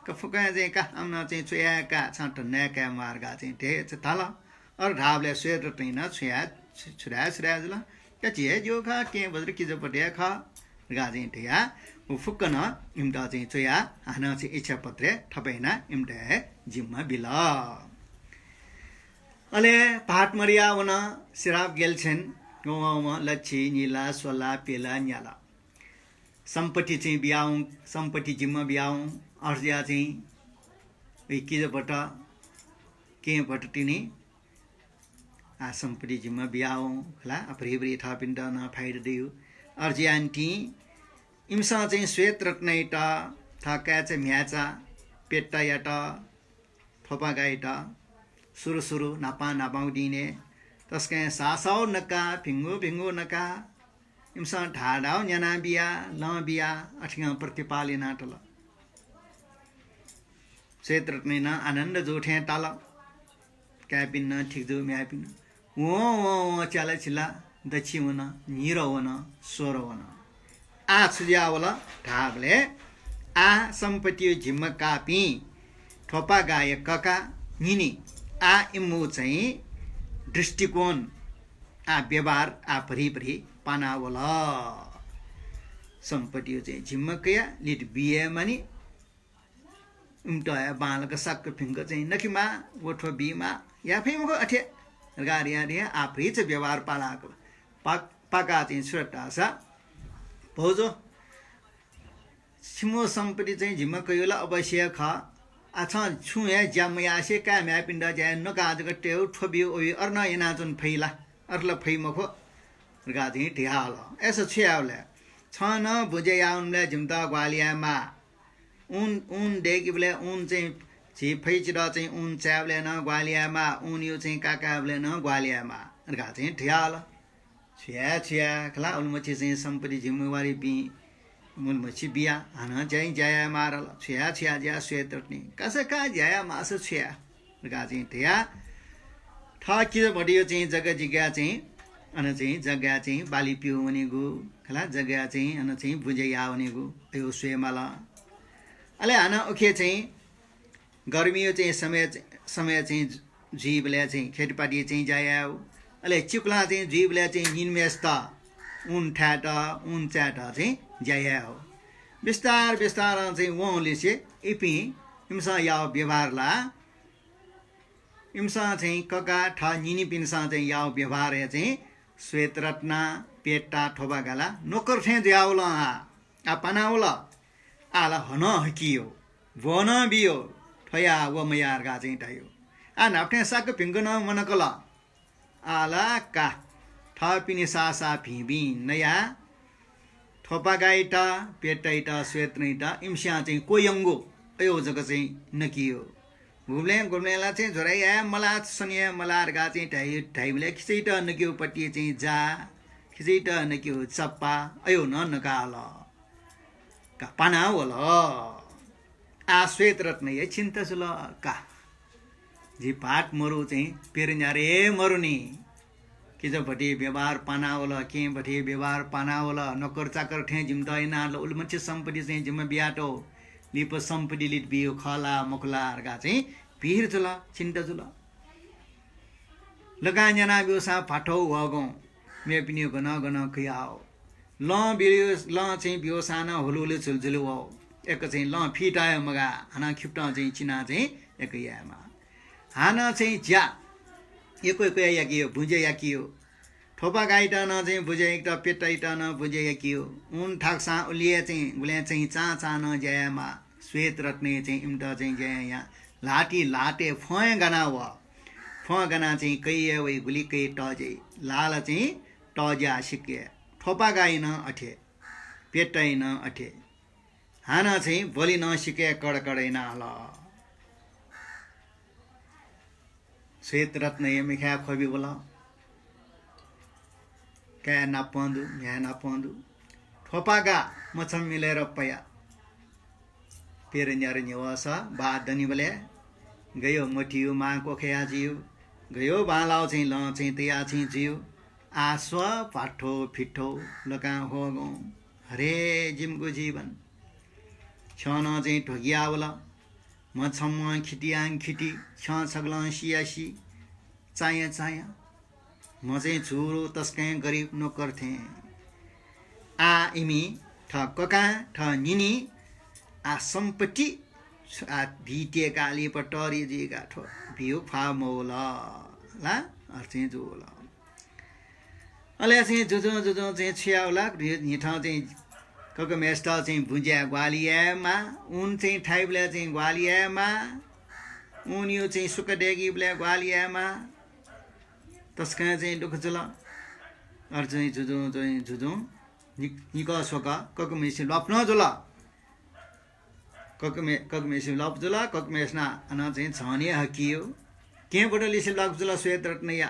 का फुक्कं चाहिँ का, आम नं चाहिँ छु याये का, छं धन्दा काये म्वाः धकाः चाहिँ धे धाल। अथे धाःबलय् श्वेतरत्नया नं छु याये, छु, छु धाये, छु धाये जुल। का झी हे ज्यू खः, केहेँभत किजाभत हे खः धकाः चाहिँ धया। व फुक्कं नं इमित चाहिँ च्वयाः हानं चाहिँ इच्छापत्रय् थपय् यानाः इमित हे जिम्मा बिल। अले भाःत मदया वन सिराप ग्याल्छेन, वं वं लच्छि, निला, स्वला, प्यला, न्याला। सम्पत्ति चाहिँ बियावं, सम्पत्ति जिम्मा बियावं, अथे जुयाः चाहिँ उइ किजाभत, केहेँभततिनि, आ, सम्पत्ति जिम्मा बियावं, खला, आ, भतिभति थःपिन्त नं फाइदा दइगु। अथे जुयान्तिं इमिसं चाहिँ श्वेतरत्नयात, थः काय्‌चा म्ह्याय्‌चा, पेट्टायात, थ्वपागायात सुरु सुरु न्हापां न्हापांगु दिनय् तसकं सासाउ नका, भिंगु भिंगु नका, इमिसं धाधाउ न्याना बिया, लं बिया, अथें प्रतिपाल याना तल। श्वेतरत्नया नं आनन्द जू थें ताल। काय्‌पिं नं ठीक जू, म्ह्याय्‌पिं नं। वं वं वं च्याला छिला दच्छि वन, न्हिरः वन, स्वरः वन। आः छु जुया वल धाःबलय् आः सम्पत्तिया जिम्मा काःपिं थ्वपागाया कका निनि। आः इमिगु चाहिँ दृष्टिकोण, आः व्यवहार, आः भरिभरि पाना वल। सम्पत्तिया चाहिँ जिम्मा कया, लित बिये मानि। इमित हे बांलाक साक्क भिंक चाहिँ नकिमा व थ्व बीमा, या फइ मखु अथे धकाः धया धया आः भरिचा व्यवहार पालाकल। पा-, पाका चाहिँ छु धाःसा, भौजु, छिमु सम्पत्ति चाहिँ जिम्मा कयु ला अवश्य खः। आः छं छुं हे ज्या मयासे काय् म्ह्याय्‌पिन्त ज्या नका जक तयु, थ्व बियु, व बियु, अरनं यानाच्वने फइ ला? अथे ला फइ मखु धकाः चाहिँ धयाहल। अय्‌सा छु यायेबलय्? छं नं बुँज्या यावंबलय् जिमित ग्वाहालि यायेमाः। ऊन, ऊन दय्‌केबलय् ऊन चाहिँ झी फैचित चाहिँ ऊन चायेबलय् नं ग्वाहालि यायेमाः, ऊनयु चाहिँ काकायेबलय् नं ग्वाहालि यायेमाः धकाः चाहिँ धयाहल। छु याये, छु याये, खला उलिमछि चाहिँ सम्पत्ति जिम्मेवारीपिं उलिमछि बिया, हानं चाहिँ ज्या यायेमाः धाल। छु याये, छु याये, ज्या श्वेतरत्नी। कासा का ज्या याये माःसा छु याये धकाः चाहिँ धया। थः किजाभतिया चाहिँ जग्गा जिग्गा चाहिँ अन चाहिँ जग्गा चाहिँ बाली पिउ वनेगु, खला जग्गा चाहिँ अन चाहिँ बुँज्या याः वनेगु, अयु स्वयेमाल। अले हानं उखे चाहिँ गर्मीया चाहिँ समय, समय चाहिँ जुइबलय् चाहिँ खेतीपाती चाहिँ ज्या यायेगु। अले चिकुला चाहिँ जुइबलय् चाहिँ निनिम्हेसित ऊन थायेत, ऊन चायेत चाहिँ ज्या यायेगु। बिस्तार बिस्तारं चाहिँ वंलिसे इपिं, इमिसं याःगु व्यवहार ला, इमिसं चाहिँ कका थः निनिपिन्सं चाहिँ याःगु व्यवहारय् चाहिँ श्वेतरत्ना, पेट्टा, थ्वपागा ला नोकर थें जुयावल। आः, आः पानावल। आः ला हनं हकियो, ब्वः नं बियो, थ्व या व मया धकाः चाहिँ धायो। आः न्हापा थें साक्क भिंक नं मनकल। आः ला का, थःपिनि साःसाः भिंभिं नयाः थ्वपागाइत, पेट्टाइत, श्वेतरत्नइत इमिसं चाहिँ क्वह्यंगु अय् जक चाहिँ नकियो। गुबलें गुबलें ला चाहिँ ज्वरा याये मलाः, सने याये मलाः धकाः चाहिँ धाइ, धाइबलय् खिचैत नकियोपट्टि चाहिँ जा, खिचैत नकियो चप्पा अय् नं नकाल। का पाना वल। आ श्वेतरत्नया चिन्ता जुल का। जि भाःत मरु चाहिँ पेरन्यारे मरुनि। किजा भति व्यवहार पाना वल, केहेँ भति व्यवहार पाना वल, नोकर चाकर थें जिमित यानाः ल उलिमछि सम्पत्ति चाहिँ जिम्मा बियातौ। लिपा सम्पत्ति लित बियो खः ला मखु ला धकाः चाहिँ भिर जुल, चिन्ता जुल। लकां न्याना ब्यूसां भाःथौ ह्वःगु, मेपिनि गनं गनं कयाः। लं बियो, लं चाहिँ ब्यूसां नं हुलुहुलु झुलझुलु वः। एक चाहिँ लं फित हे मगाः, हानं खिपतं चाहिँ चिनाः चाहिँ एक यायेमाः। हानं चाहिँ ज्या यक्व यक्व याकियो, बुँज्या याकियो। थ्वपागाइत नं चाहिँ बुँज्या याकेत, पेट्टाइत नं बुँज्या याकियो। उन थाकसां उलिया चाहिँ गुलें चाहिँ चां चां नं ज्या यायेमाः। श्वेतरत्नया चाहिँ इमित चाहिँ ज्या यायां ल्हातिइ ल्हातय् फँय् गाना वः। फँय् गानाः चाहिँ कय् याये वइ, गुलि कय् तज्याइ। लाः ला चाहिँ तज्याः सिक्क याये। थ्वपागाइ नं अथे, पेट्टाइ नं अथे। हानं चाहिँ बलि नं सिक्क याये कडकड याना हल। श्वेतरत्नया मिखाय् ख्वबि वल। काय् नापं दु, म्ह्याय् नापं दु। थ्वपागा मछम मिलेर पया। पेरन्यारे न्ह्यवःसा बाः दनिबलय् गयो मतियो मां क्वखया जुयो, गयो बांलाउ चाहिँ लं चाहिँ तया चाहिँ जुयो। आः स्व भाःथौ फितथौ लकां ह्वःगु। हरे जिमिगु जीवन। छ्यं नं चाहिँ ध्वगिया वल। म्ह छम्हं खितियां खिति, छ्यं छगलं सिया सि। चाया चाया। म्ह चाहिँ झुरु तसकं गरिब नोकर थें। आः इमि थः ककां थः निनि आः सम्पत्ति आः भितेका लिपा तरि जुइका थ्व भिउ ख्वाः मवल ला? अथे चाहिँ जुल। अले चाहिँ जुजुं जुजुं चाहिँ छु याउ ला? न्हि-, न्हिथं चाहिँ ककम्हेसित चाहिँ बुँज्या ग्वाहालि यायेमाः, ऊन चाहिँ थाइबलय् चाहिँ ग्वाहालि यायेमाः, ऊनयो चाहिँ सुख दय्कीबलय् ग्वाहालि यायेमाः। तसकं चाहिँ दुःख जुल। अले चाहिँ जुजुं चाहिँ जुजुं नि-, निकः स्वकः ककम्हेसित ल्वापु नं जुल। ककम्हे-, ककम्हेसित ल्वापु जुल, ककम्हेसिनं अनं चाहिँ झन हे हकियो। केहेँ भोटलिसे ल्वापु जुल श्वेतरत्नया।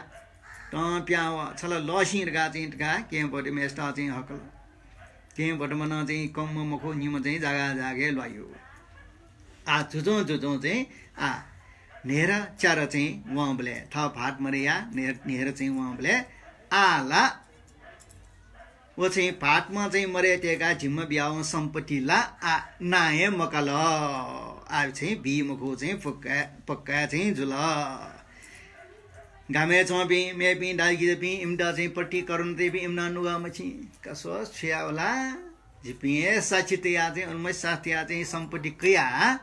तं प्यां व छला लसिं धकाः चाहिँ धकाः केहेँ भोटम्हेसित चाहिँ हकल। केहेँ भोटम्ह नं चाहिँ कम मखु, निम्ह चाहिँ जागा जागे ल्वायो। आः जुजुं जुजुं चाहिँ आः न्हेर च्यार चाहिँ वंबलय्, थः भाःत मरया न्हेर, न्हेर चाहिँ वंबलय् आः ला व चाहिँ भाःतम्ह चाहिँ मरय् तयेका जिम्मा बियावं सम्पत्ति ला आः नां हे मकाल। आः चाहिँ बी मखु चाहिँ पक्का, पक्का चाहिँ जुल। गामय् च्वंपिं मेपिं दाजुकिजापिं इमित चाहिँ प्रतिकरण तइपिं इमिनं नुगः मछिं। का स्व छु याउ ला? जिपिं हे साक्षी तयाः चाहिँ, अनुमति साथ तयाः चाहिँ सम्पत्ति कयाः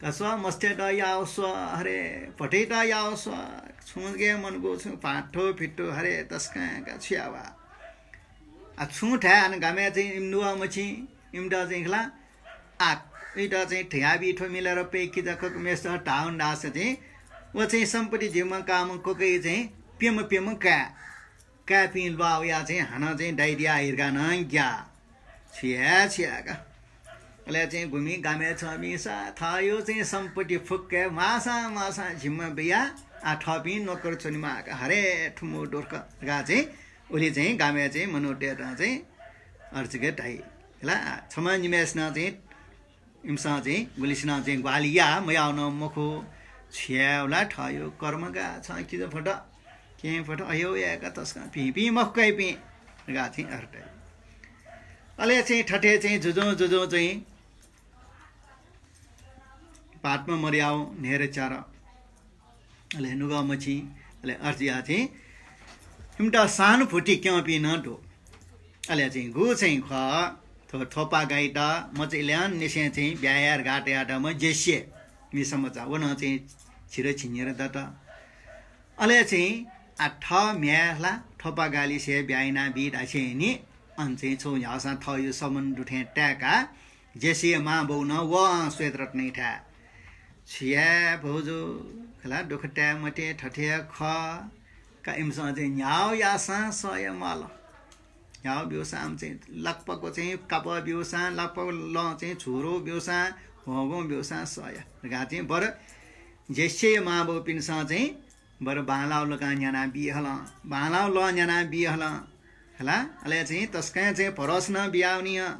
का स्व, मस्तय्त याउ स्व, हरे, भटैत याउ स्व, छुं जक मनगु छुं भाःथौ फितथौ, हरे, तसकं का छु याउ वा। आः छुं थाय् हानं गामय् चाहिँ इमि नुगः मछिं, इमित चाहिँ खला, आः, इमित चाहिँ धयाबी थ्व मिलेर पय् किजा ककम्हेसित धाउन धाःसा चाहिँ, व चाहिँ सम्पत्ति जिम्मा काःम्ह ककय् चाहिँ प्यम्ह प्यम्ह काय्। काय्‌पिं ल्वाः वयाः चाहिँ हानं चाहिँ दाइदिया हिर्का नं ग्याः। छु याये, छु याये का। अले चाहिँ गुमि गामय् च्वंपिंसा थःयो चाहिँ सम्पत्ति फुक्क हे म्वाःसां म्वाःसां जिम्मा बियाः आः थःपिं नोकर च्वनेमाः का। हरे थुमु दुर्ख धकाः चाहिँ उलि चाहिँ गामय् चाहिँ मनूतय्‌त चाहिँ अथे जक धाइ। ला, छम्ह निम्हय्‌सिनं चाहिँ इमिसं चाहिँ गुलिसिनं चाहिँ ग्वाहालि याः, मयाउ नं मखु। छु याये ला, थःयो कर्म का, छं किजा फत, केहेँ फत, अय्‌यो यायेका तसकं भिंपिं मखु कइपिं धकाः चाहिँ अथे धाइ। अले चाहिँ थथे चाहिँ जुजुं जुजुं चाहिँ भाःतम्ह मरयाउ न्हेर च्यार। अले नुगः मछिं, अले अथे जुयाः चाहिँ इमित सहानुभूति क्यंपिं नं दु। अले चाहिँ गु चाहिँ खः, थ्व थ्वपागाइत मचा इलय् निसें चाहिँ ब्याहा याये धकाः तयातःम्ह जेसिया मिसा मचा, व नं चाहिँ झिर झिंनिर दत। अले चाहिँ आः थः म्ह्याय् ला थ्वपागालिसे ब्याहा यानाबी धासेंलि अन चाहिँ छगू न्ह्याःसां थःयो सम्बन्ध दुथें ताय्‌काः जेसिया मांबौ नं वं श्वेतरत्नयाथाय्। छु याये भाउजु, खला दुःख ताये मते, थथे हे खः। का इमिसं चाहिँ न्ह्याः याःसां सह या म्वाल। न्ह्याः ब्यूसां आम चाहिँ लाक्पाको चाहिँ कापः ब्यूसां, लाक्पाको लं चाहिँ झुरो ब्यूसां, हँगु ब्यूसां सह या धकाः चाहिँ बरु ज्येष्ठया मांबौपिन्सं चाहिँ बरु बांलाःगु लकां न्याना बी हलं, बांलाःगु लं न्याना बी हलं। हला, अले चाहिँ तसकं चाहिँ भरोसा नं बियावनी हं।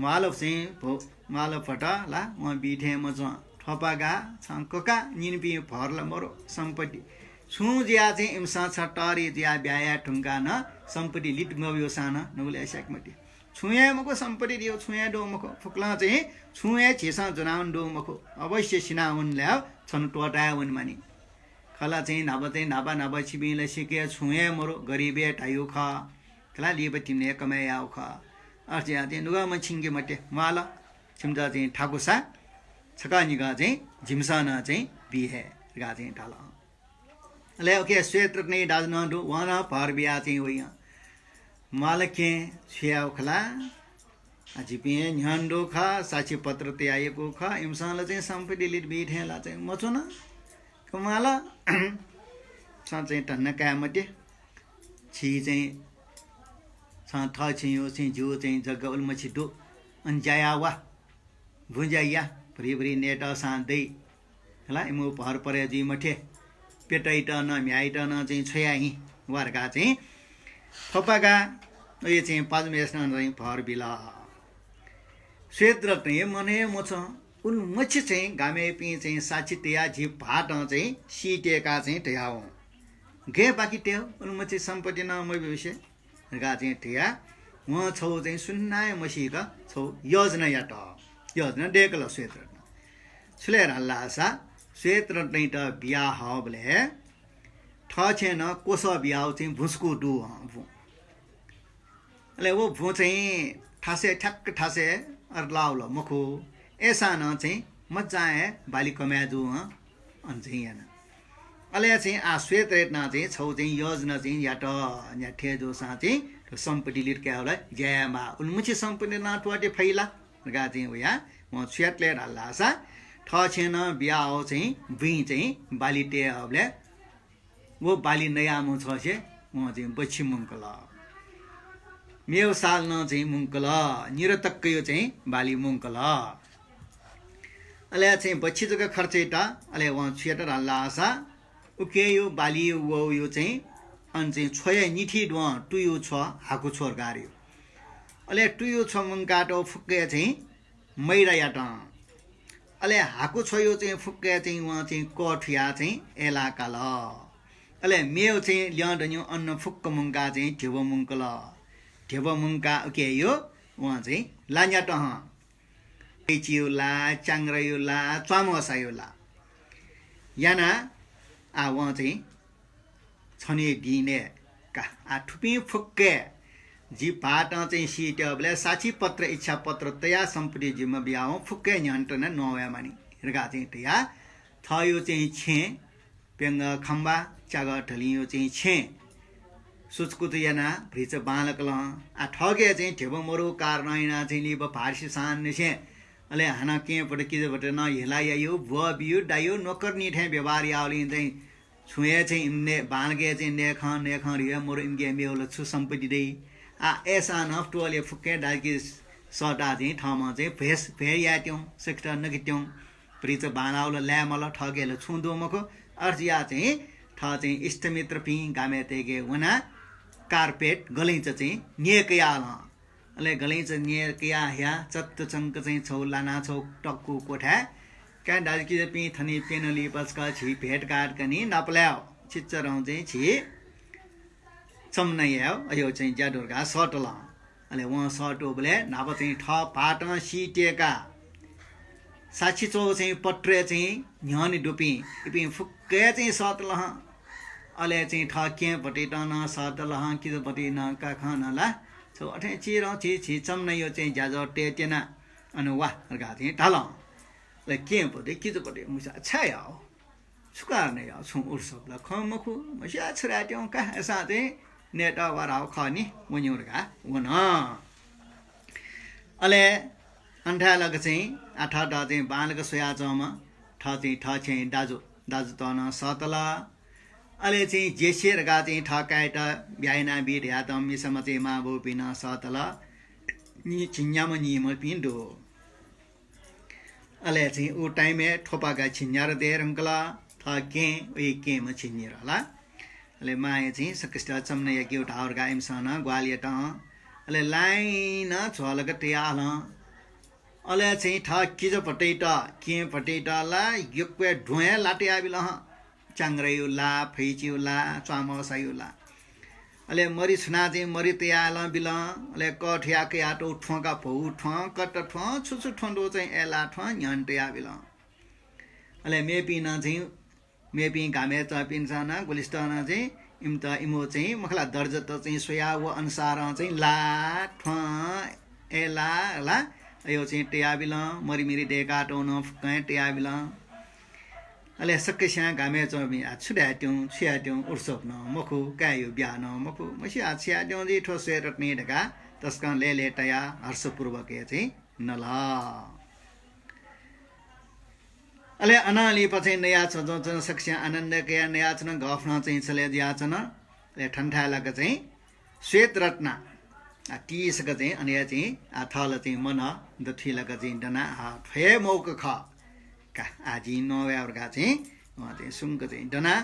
म्वाल चाहिँ भो-, म्वाल फत ला, वं बी थें मच्वं। थ्वपागा छं कका निनिपिं भर ला मरु सम्पत्ति। छुं जुयाः चाहिँ इमिसं छ तःरि जुयाः ब्याहा याये धुंकाः नं सम्पत्ति लित मब्यूसां नं नुगलय् स्याके मते। छुं हे मखु सम्पत्ति दियो, छुं हे दु मखु। फुक्कलं चाहिँ छुं हे झीसं ज्वनावने दु मखु। अवश्य सिनावने लाय् छन्हु त्वःताय् वनेमानि। खला चाहिँ न्हापा चाहिँ न्हापा न्हापा छिपिं ला सिके छुं हे मरु, गरिबय् धाइगु खः। खला लिपा तिमिने कमय् याःगु खः। अथे याः चाहिँ नुगः मछिंके मते, म्वाल। छिमित चाहिँ थाकुसा छकः निकः चाहिँ जिमिसं नं चाहिँ बी हे धकाः चाहिँ धाल। अले उके श्वेतरत्नया दाजु नं दु, वं नं भर बियाः चाहिँ वइ हं। म्वाल केहेँ, छु यायेगु खला? आ, जिपिं हे न्ह्यःने दु खः, साक्षी पत्र तयाः यंकू खः, इमिसं ला चाहिँ सम्पत्ति लित बी थें ला चाहिँ मच्वन। का म्वाल, छं चाहिँ धन्दा काये मते। छि चाहिँ छं थः छिंगु चाहिँ जिगु चाहिँ जग्गा उलिमछि दु। अन ज्या याः वा। बुँ ज्या या, भुरिभुरि नयेत सां दइ। हला, इमिगु भर परे जुइ मते। प्यतयात नं, म्ह्याय्‌यात नं चाहिँ छ्वया हिँ वा धकाः चाहिँ थ्वपागा अले चाहिँ पाजुम्हेसिनं चाहिँ भर बिल। श्वेतरत्नया मन हे मछ्वं। उलिमछि चाहिँ गामय्‌पिं चाहिँ साक्षी तयाः झी भाःतं चाहिँ सीत्यय्‌काः चाहिँ तयावं। गय् बाकि तये, उलिमछि सम्पत्ति नं मब्यूसे धकाः चाहिँ धयाः वं छगू चाहिँ सुनां हे मसीक छगू योजना यात। योजना दय्‌कल श्वेतरत्नं। छु लय् धाल धाःसा श्वेतरत्नयात बिया हःबलय् थःछेँ नं क्वसः बियाव चाहिँ भुसुकू दु हं बुँ। अले व बुँ चाहिँ थासय् ठ्याक्क थासय् अरलाव ला मखु। अय्‌सां नं चाहिँ मज्जां हे बाली कमय् जू हं। अन चाहिँ याना। अले चाहिँ आ श्वेतरत्नं चाहिँ छगू चाहिँ योजना चाहिँ यात। न्ह्याथे जूसां चाहिँ थ्व सम्पत्ति लित कायेव ला ज्या यायेमाः। उलिमछि सम्पत्ति नं त्वःते फइ ला धकाः चाहिँ वयाः वं छु यात लय् धाल धाःसा थःछेँ नं बिया हःव चाहिँ बुँइ चाहिँ बाली तये हःबलय् व बाली नयाम्ह छ्वसे वं चाहिँ बच्छि मुंकल। मेव साल नं चाहिँ मुंकल, निरतक्कयो चाहिँ बाली मुंकल। अले चाहिँ बच्छि जक खर्च यात, अले वं छु यात धाल धाःसा उकेयो बाली वःयो चाहिँ अन चाहिँ छ्वया निथि द्वं तुयो छ्व हाकु छ्व गार्यो। अले तुयो छ्व मुंकात फुक्कय् चाहिँ मैरा यात। अले हाकु छ्वयो चाहिँ फुक्कय् चाहिँ वं चाहिँ कःथुयाः चाहिँ अय्‌लाः काल। अले मेव चाहिँ ल्यं दनियो अन्न फुक्क मुंकाः चाहिँ ध्यबा मुंकल। ध्यबा मुंकाः उकेयो वं चाहिँ ला न्यात हं। कैंचियो ला, च्याङ्ग्रायो ला, च्वामसायो ला। यानाः आ वं चाहिँ छन्हु दिनय् का आ थुपिं फुक्कय् जि भाःतं चाहिँ सीत्यःबलय् साक्षी पत्र, इच्छा पत्र तयाः सम्पत्ति जिम्मा बियावं फुक्कय् न्ह्यःने तनाः नवायेमानि धकाः चाहिँ तयाः थःयो चाहिँ छेँ, प्यंगः खम्बा, च्यागः धलिंयो चाहिँ छेँ सुचकुच यानाः भ्रिचा बांलाकल हं। आ थःके चाहिँ ध्यबा मरुगु कारणं यानाः चाहिँ लिपा भार्सिसांनिसें अले हानं केहेँपत किजापत नं हेला यायो, ब्वः बियो, दायो, नोकरनी थें व्यवहार यावलिं चाहिँ छुं हे चाहिँ इमि नये, बांलाके चाहिँ नयेखं, नयेखं रिया मरु, इमिके मेव ला छु सम्पत्ति दइ। आ अय्‌सां नं त्वःले फुक्कय् दाजुकिजा सःताः चाहिँ थःम्हं चाहिँ भ्वय्, भ्वय् यायेत्यं, सकसित नकेत्यं। भ्रिचा बांलाव ला लाये माल, थःके ला छुं दु मखु। अथे जुयाः चाहिँ थः चाहिँ इष्टमित्रपिं गामय्‌तय्‌के वनाः कार्पेट गलैंचा चाहिँ न्यय्‌कयाहलं। अले गलैंचा न्यय्‌कयाः हयाः चत्तचंक चाहिँ छगू लानाः छगू तक्कु क्वथाय् का दाजुकिजापिं थन प्यन्हु लिपा छकः झी भेटघाट कनी, नापलायेव। छिच्चरं चाहिँ झी चमना यायेव अयो चाहिँ ज्या दु धकाः सःतल हं। अले वं सःतूबलय् न्हापा चाहिँ थः भाःतं सीत्यय्‌काः साक्षी च्वःगु चाहिँ पत्रय् चाहिँ न्ह्यःने दुपिं इपिं फुक्कय् चाहिँ सःतल हं। अले चाहिँ थः केहेँपतित नं सःतल हं, किजापति नं का खं नं ला छगू अथें चिधं झी, झी चमनायो चाहिँ ज्याझ्वः तयेत्यना अन वा धकाः चाहिँ धाल हं। अले केहेँपति किजापति मुसा छाय् याव। छु कारणं याव, छुं उत्सव ला खँ मखु, मस्याः छु यायेत्यं का, अय्‌सां चाहिँ नयेत वा धाव खः नि, वनेयु धकाः वन। अले अन थाय् लाक चाहिँ आ थःत चाहिँ बांलाक स्वयाच्वंम्ह थः चाहिँ थः छेँय् दाजु, दाजुत नं सःतल। अले चाहिँ जेसे धकाः चाहिँ थः काय्‌यात ब्याहा यानाबी धयातःम्ह मिसाम्ह चाहिँ मांबौपिं नं सःतल। नि-, झिंन्याम्ह निम्हपिं दु। अले चाहिँ उ time-य् थ्वपागा झिंन्यार दये धुंकल, थः केहेँ, व हे केहेँम्ह झिंन्यार ला। अले मांया चाहिँ सकसित चमन याकेगु धाःगु धकाः इमिसं नं ग्वाहालि यात। अले लाइनं झ्वलक तयाहल। अले चाहिँ थः किजाभतय्‌त, केहेँभतय्‌त ला यक्व हे द्वहं हे ला तयाबिल हं। च्याङ्ग्रयु ला, फैचियु ला, च्वामवसायु ला। अले मरि छुनाः चाहिँ मरि तयालं बिल। अले कःथुया कयातःगु थ्वंका भौ थ्वं, कत थ्वं, छु छु थ्वं दु चाहिँ अय्‌ला थ्वं न्ह्यःने तयाबिल। अले मेपिं नं चाहिँ, मेपिं गामय् च्वंपिन्सं नं गुलिसितं नं चाहिँ इमित इमिगु चाहिँ मखु ला दर्जात चाहिँ स्वयाः व अनुसारं चाहिँ ला, थ्वं, अय्‌ला, ला, अय्‌यो चाहिँ तयाबिल। मरिमिरि दय्‌कातःगु नं फुक्कं हे तयाबिल। अले सकसियां गामय् च्वंपिं, आ, छु धायेत्यौं, छु यायेत्यौं, उर्सोप नं मखु, काय्‌यु ब्याहा नं मखु, मसिया छु यायेत्यौं जुइ थ्व श्वेतरत्नय् धकाः तसकं लय्‌लय् तयाः हर्षपूर्वक हे चाहिँ नल। अले अनं लिपा चाहिँ नयाच्वन, सकसियां आनन्द कयाः नयाच्वन, गफ नं चाहिँ छलय् जुयाच्वन। अले थन्थाय् लाक चाहिँ श्वेतरत्ना, आ, तीसक चाहिँ अन हे चाहिँ, आ, थःला चाहिँ मन दथुइ लाक चाहिँ दनाः, आ, थ्व हे मौका खः का, आ, जिं नवाये धकाः चाहिँ, अ, चाहिँ सुंक चाहिँ दनाः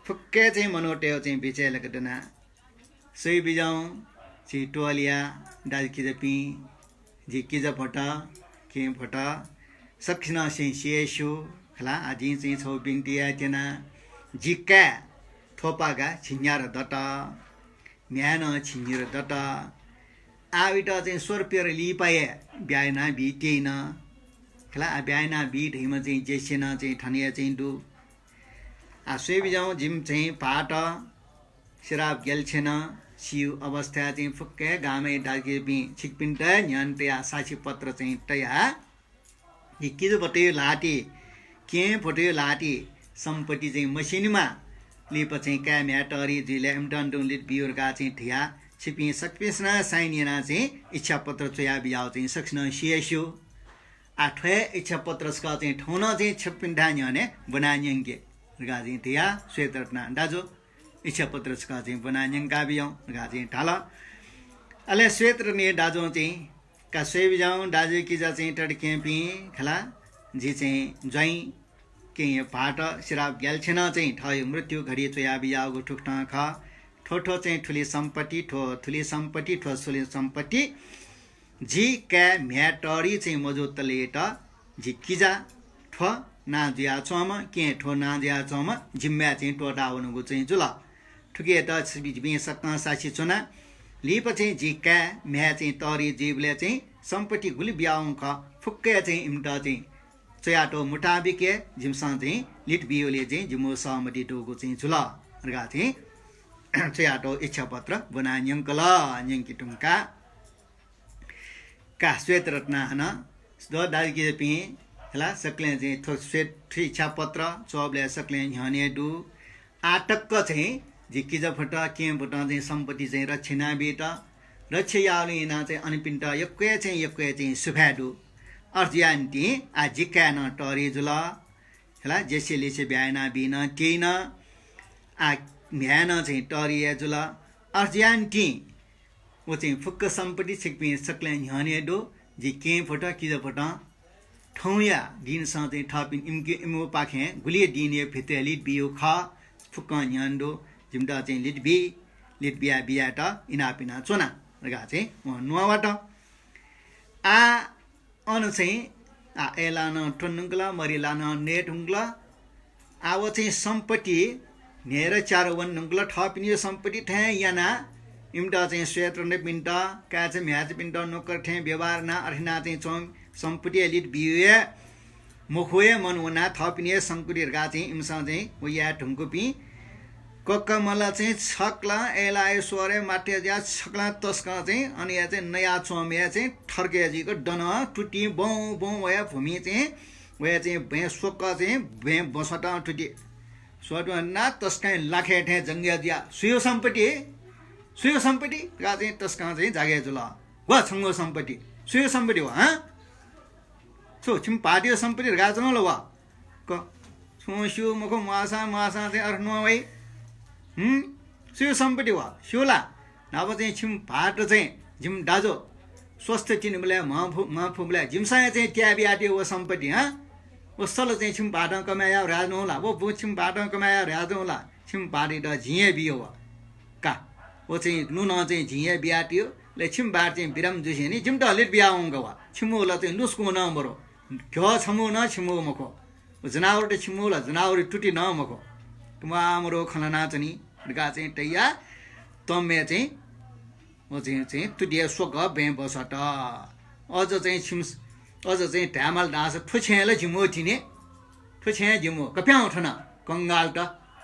फुक्क हे चाहिँ मनूतय्‌गु चाहिँ बिचय् लाक दनाः, स्वये बिज्याहुँ, झी टोलिया दाजुकिजापिं, झी किजाभत, केहेँभत, सकसिनं चाहिँ स्यू खला। आ, जिं चाहिँ छगू बिन्ति याये त्यना। जि काय् थ्वपागा झिंन्यार दत, म्ह्याय् नं झिंन्यार दत। आ, वइत चाहिँ स्वरपिर लिपा हे ब्याहा यानाबी त्यन खला। आ, ब्याहा यानाबी धइम्ह चाहिँ जेसे नं चाहिँ थन हे चाहिँ दु। आ, स्वये बिज्याहुँ, जिमि चाहिँ भाःत सिराप ग्याल्छेन सियु अवस्थाय् चाहिँ फुक्क हे गामय् दाजुकिजापिं छिकपिन्त न्ह्यःने तयाः साक्षी पत्र चाहिँ तयाः झी किजाभतय्‌गु ल्हातिइ, केहेँभतय्‌गु ल्हातिइ सम्पत्ति चाहिँ मस्यनेमा। लिपा चाहिँ काय् म्ह्याय् तःधि जुइबलय् इमित तुं लित बियु धकाः चाहिँ धयाः छिकपिं सकपिन्सं नं sign यानाः चाहिँ इच्छा पत्र च्वया बिज्याःगु चाहिँ सकसिनं स्यू हे स्यू। आ, थ्व हे इच्छा पत्र सकसिनं चाहिँ थौं नं चाहिँ छिकपिन्थाय् न्ह्यःने ब्वना न्यंके धकाः चाहिँ धयाः श्वेतरत्ना दाजु इच्छा पत्र सकसिनं चाहिँ ब्वना न्यंका बिज्याहुँ धकाः चाहिँ धाल। अले श्वेतरत्ना दाजुं चाहिँ का स्वये बिज्याहुँ दाजुकिजा चाहिँ तताकेहेँपिं खला, जि चाहिँ ज्वाइँ केहेँ भाःत सिराप ग्याल्छेनं चाहिँ थःगु मृत्यु घडी च्वया बिज्याःगु थुकथं खः। थ्व थ्व चाहिँ थुलि सम्पत्ति, थ्व थुलि सम्पत्ति, थ्व थुलि सम्पत्ति। जि काय् म्ह्याय् तःधि चाहिँ मजूतले त जि किजा थ्व नां जुयाच्वंम्ह, केहेँ थ्व नां जुयाच्वंम्ह जिम्माय् चाहिँ त्वःतावनागु चाहिँ जुल। थुकियात छिकपिं सकसिनं साक्षी च्वना। लिपा चाहिँ जि काय् म्ह्याय् चाहिँ तःधि जुइबलय् चाहिँ सम्पत्ति गुलि बियावंगु खः, फुक्क हे चाहिँ इमित चाहिँ च्वयातःगु मुताबिक हे जिमिसं चाहिँ लित बियेबलय् चाहिँ जिमिगु सहमति दुगु चाहिँ जुल धकाः चाहिँ च्वयातःगु इच्छा पत्र ब्वना न्यंकल। न्यंके धुंकाः का श्वेतरत्ना हानं द दाजुकिजापिं खला, सकलें चाहिँ थ्व श्वेत, थ्व इच्छा पत्र च्वःबलय् सकलें न्ह्यःने दु। आः तक चाहिँ जि किजाभत, केहेँभतं चाहिँ सम्पत्ति चाहिँ रक्षा यानाबीत, रक्षा याःगुलिं यानाः चाहिँ अनपिन्त यक्व हे चाहिँ, यक्व हे चाहिँ सुभाय् दु। अथे जुयाः निंतिं आः जि काय् नं तःधि जुल। खला, जेसे लिसे ब्याहा यानाबी नं त्यन। आः म्ह्याय् नं चाहिँ तःधि हे जुल। अथे जुयाः निंतिं व चाहिँ फुक्क सम्पत्ति छिकपिं सकलें न्ह्यःने दु। जि केहेँभत, किजाभतं थौंया दिनसं चाहिँ थःपिं इमिके, इमिपाखें गुलि दिनया भित्र लित बियु खः, फुक्कं न्ह्यःने दु। जिमित चाहिँ लित बी, लित बिया बियात इनाप याना च्वना धकाः चाहिँ वं न्ववात। आः अन चाहिँ आः अय्‌ला नं त्वने धुंकल, मरिला नं नये धुंकल। आः व चाहिँ सम्पत्ति न्हय्‌दँ च्यादँ वने धुंकल। थःपिनिगु सम्पत्ति थें यानाः इमित चाहिँ श्वेतरत्नपिन्त, काय्‌चा म्ह्याय्‌चापिन्त नोकर थें व्यवहार यानाः अथे यानाः चाहिँ च्वं सम्पत्ति लित बियु हे मखु हे मन वनाः थःपिनि हे सम्पत्ति धकाः चाहिँ इमिसं चाहिँ व याये धुंकूपिं कक्कमला चाहिँ छक्लं अय्‌लाया स्वरय् मात्तय् जुयाः छक्लं तसकं चाहिँ अन हे चाहिँ नयाच्वंम्ह हे चाहिँ थर्के जुइक दन तुति बौं बौं वया भूमि चाहिँ वया चाहिँ बँय् स्वक्क चाहिँ बँय् बसतं तुति। स्वतुं हन्ना तसकं लाखे थें जंगे जुया। सुयो सम्पत्ति, सुयो सम्पत्ति धकाः चाहिँ तसकं चाहिँ जागे जुल। व छंगु सम्पत्ति, सुयो सम्पत्ति व, हँ? छु, छिम भाःतयो सम्पत्ति धकाः च्वं ला व? क, छुं स्यू मखु, म्वाःसां, म्वाःसां चाहिँ अथे न्वं वइ। हुँ? सुया सम्पत्ति व? स्यू ला? न्हापा चाहिँ छिमि भाःत चाहिँ जिमि दाजु स्वस्थ तिनिबलय्, म्ह फु-, म्ह फुबलय् जिमिसं हे चाहिँ त्याये बियातय् व सम्पत्ति, हँ? व सल चाहिँ छिमि भाःतं कमय् याः ह्राय् नं ला? व बुँ छिमि भाःतं कमय् याः ह्राय् नं ला? छिमि भाःतयात जिं हे बियो व। का, व चाहिँ लुँ नं चाहिँ जिं हे बियातय्, अले छिमि भाःत चाहिँ बिरामी जुसेंलि जिमित लित बियावंक व। छिमिगु ला चाहिँ लुँ सुकुं नं मरु। घ्यः छम्हं नं छिमिगु मखु। व जनावरत छिमिगु ला, जनावरया तुति नं मखु। व आमरो खँ ल्हानाच्वनी धकाः चाहिँ तयाः तंम्हय् चाहिँ व चाहिँ, चाहिँ तुतिया स्वकः बँय् बसत। अझ चाहिँ छिमि, अझ चाहिँ धायेमाल धाःसा थ्व छेँय् ला जिमिगु तिनि, थ्व छेँय् जिमिगु, कप्यां थन कंगालत,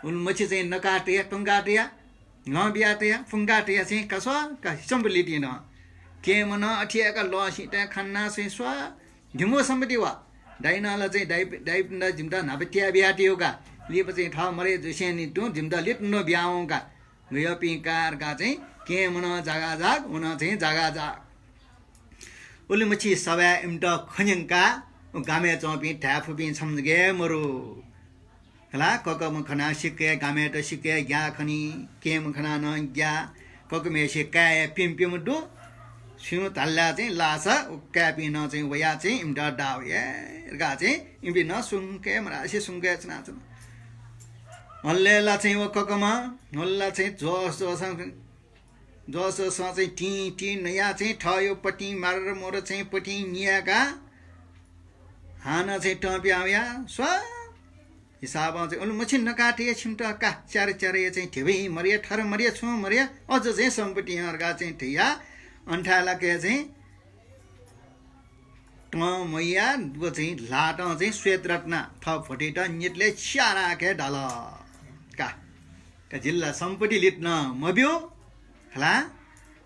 उलिमछि चाहिँ नकाः तयाः, कंकाः तयाः, लं बियाः तयाः, पुंकाः तयाः चाहिँ का स्व, का सम्पत्ति लित नं। केहेँम्ह नं अथे याकाः लःसित खनाः चाहिँ स्व, जिमिगु सम्पत्ति व। दाइनं ला चाहिँ दाइ, दाइपिन्त जिमित न्हापा त्याये बियातय् का। लिपा चाहिँ थः मरय् जुसेंलि तुं जिमित लित नं बियावं का। गय्‌पिं का धकाः चाहिँ केहेँम्ह नं जागाजाग, व नं चाहिँ जागाजाग। उलिमछि सभाय् इमित खँ न्यंकाः व गामय् च्वंपिं धाये फुपिं छम्ह जक हे मरु। हला, ककःम्ह खनाः सिक्क हे गामय्‌त सिक्क हे ग्याः खनी, केहेँम्ह खनाः नं ग्याः। ककःम्हय्‌सिया काय्‌या प्यम्ह प्यम्ह दु। छुं धाल ला चाहिँ लाःसा व काय्‌पिं नं चाहिँ वयाः चाहिँ इमित दाः वये धकाः चाहिँ इपिं नं सुंक हे मरासे सुंक हे च्वनाच्वन। हल्ले ला चाहिँ व ककःम्ह, हल्ला चाहिँ जोस जोसं, जोस जोसं चाहिँ टिं टिं नयाः चाहिँ थःयो पतिं मार मोर चाहिँ पतिं नियाकाः हानं चाहिँ तं पिहां वयाः स्व हिसाबं चाहिँ उलिमछि नकाः तयाः छिमित का, च्यार च्यारया चाहिँ धिबा मरया, थर मरया, छुं मरया, अझ चाहिँ सम्पत्ति हं धकाः चाहिँ तयाः अन थाय् लाक हे चाहिँ तं मयाः व चाहिँ ल्हातं चाहिँ श्वेतरत्न थः भतिचा न्यतले च्याराक हे धाल का। का, जिल्ला सम्पत्ति लित नं मब्यू। हला,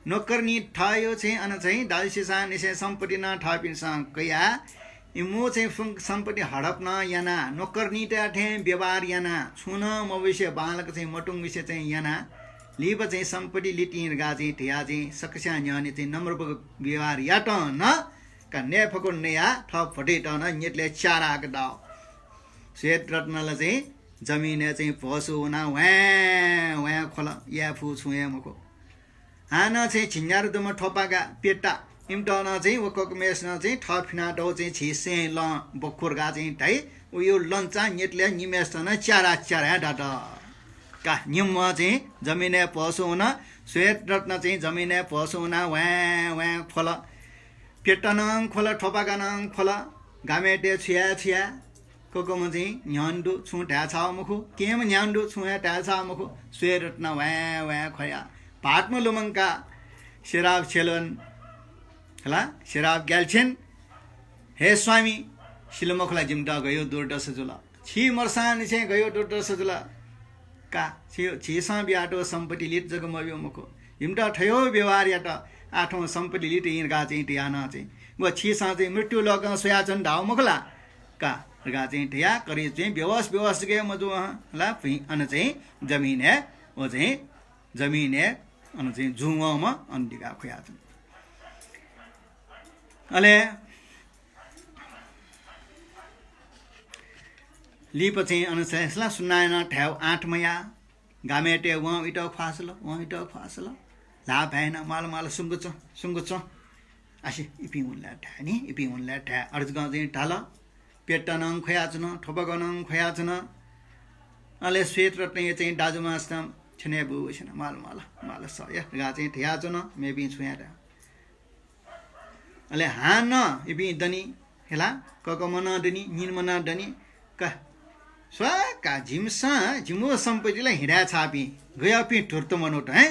नोकरनी थःयो चाहिँ अन चाहिँ दाजुसिसांनिसें सम्पत्ति नं थःपिन्सं कयाः इमिगु चाहिँ फुं-, सम्पत्ति हडप नं यानाः, नोकरनीतय् थें व्यवहार यानाः, छुं नं मब्यूसे बांलाक चाहिँ मतुंगुसे चाहिँ यानाः, लिपा चाहिँ सम्पत्ति लितिं धकाः चाहिँ धयाः चाहिँ सकस्यां न्ह्यःने चाहिँ नम्रपक व्यवहार यात नं का, नये फक्व नयाः थः भतिचा नं न्यतले च्याराक दाः। श्वेतरत्न ला चाहिँ जमिनय् चाहिँ भ्वसु वनाः ह्वाँय् ह्वाँय् ख्वल, याये फु छुं हे मखु। हानं चाहिँ झिंन्यादँ दुम्ह थ्वपागा प्यता, इमित नं चाहिँ व ककःम्हय्‌सिनं चाहिँ थः फिनातःगु चाहिँ झी सें लं बखु धकाः चाहिँ धाइ, उयो लंचां न्यतले निम्हय्‌सित नं च्यारा च्यारा हे दात। का, निम्ह चाहिँ जमिनय् भ्वसु वन, श्वेतरत्न चाहिँ जमिनय् भ्वसु वनाः ह्वाँय् ह्वाँय् ख्वल। प्यता नं ख्वल, थ्वपागा नं ख्वल, गामय्‌तय् छु याये छु याये। ककःम्ह चाहिँ न्ह्यःने दु, छुं धाये छाः मखु। केहेँम्ह न्ह्यःने दु, छुं हे धाये छाः मखु। श्वेतरत्न ह्वाँय् ह्वाँय् ख्वयाः भाःतम्ह लुमंकाः श्राप छ्यलन। हला, श्राप ग्याल्छेन, हे स्वामी, सिल मखु ला जिमित गयो दुर्दशा जुल? छि मरसांनिसें गयो दुर्दशा जुल? का, छि, झीसं बियातःगु सम्पत्ति लित जक मब्यू मखु। जिमित थयो व्यवहार यात, आः थौं सम्पत्ति लित हिं धकाः चाहिँ धयाः नं चाहिँ व छिसं चाहिँ मृत्यु लोकं स्वयाच्वन धाःगु मखु ला? का, धकाः चाहिँ धयाः करि चाहिँ बेहोस बेहोस जक हे मजू हं ला, भुइँ अन चाहिँ जमिनय्, व चाहिँ जमिनय् अन चाहिँ जुं वंम्ह अन दिकाः खुयाच्वन। अले लिपा चाहिँ अन चाहिँ ला सुनानं धायेगु आँट मयाः, गामय्‌तय् वं वइत ख्वाः सल, वं वइत ख्वाः सल। ल्हाः भाय्‌नं माल माल सुंक च्वँ, सुंक च्वँ। आसे इपिं हुन ला धाये नि, इपिं हुन ला धाये। अथे जकं चाहिँ धाल। प्यता नं ख्वयाच्वन, थ्वपागा नं ख्वयाच्वन। अले श्वेतरत्नया चाहिँ दाजुमांसिनं छ्यनय् बूसेंनं माल माल, माल सः या धकाः चाहिँ धयाच्वन, मेपिं छुं हे धाये। अले हानं इपिं दनि, हला, ककःम्ह नं दनि, निम्ह नं दनि। का, स्व का, जिमिसं, जिमिगु सम्पत्ति ला हिं धाये छाःपिं, गय्‌पिं धूर्त मनूत हँ।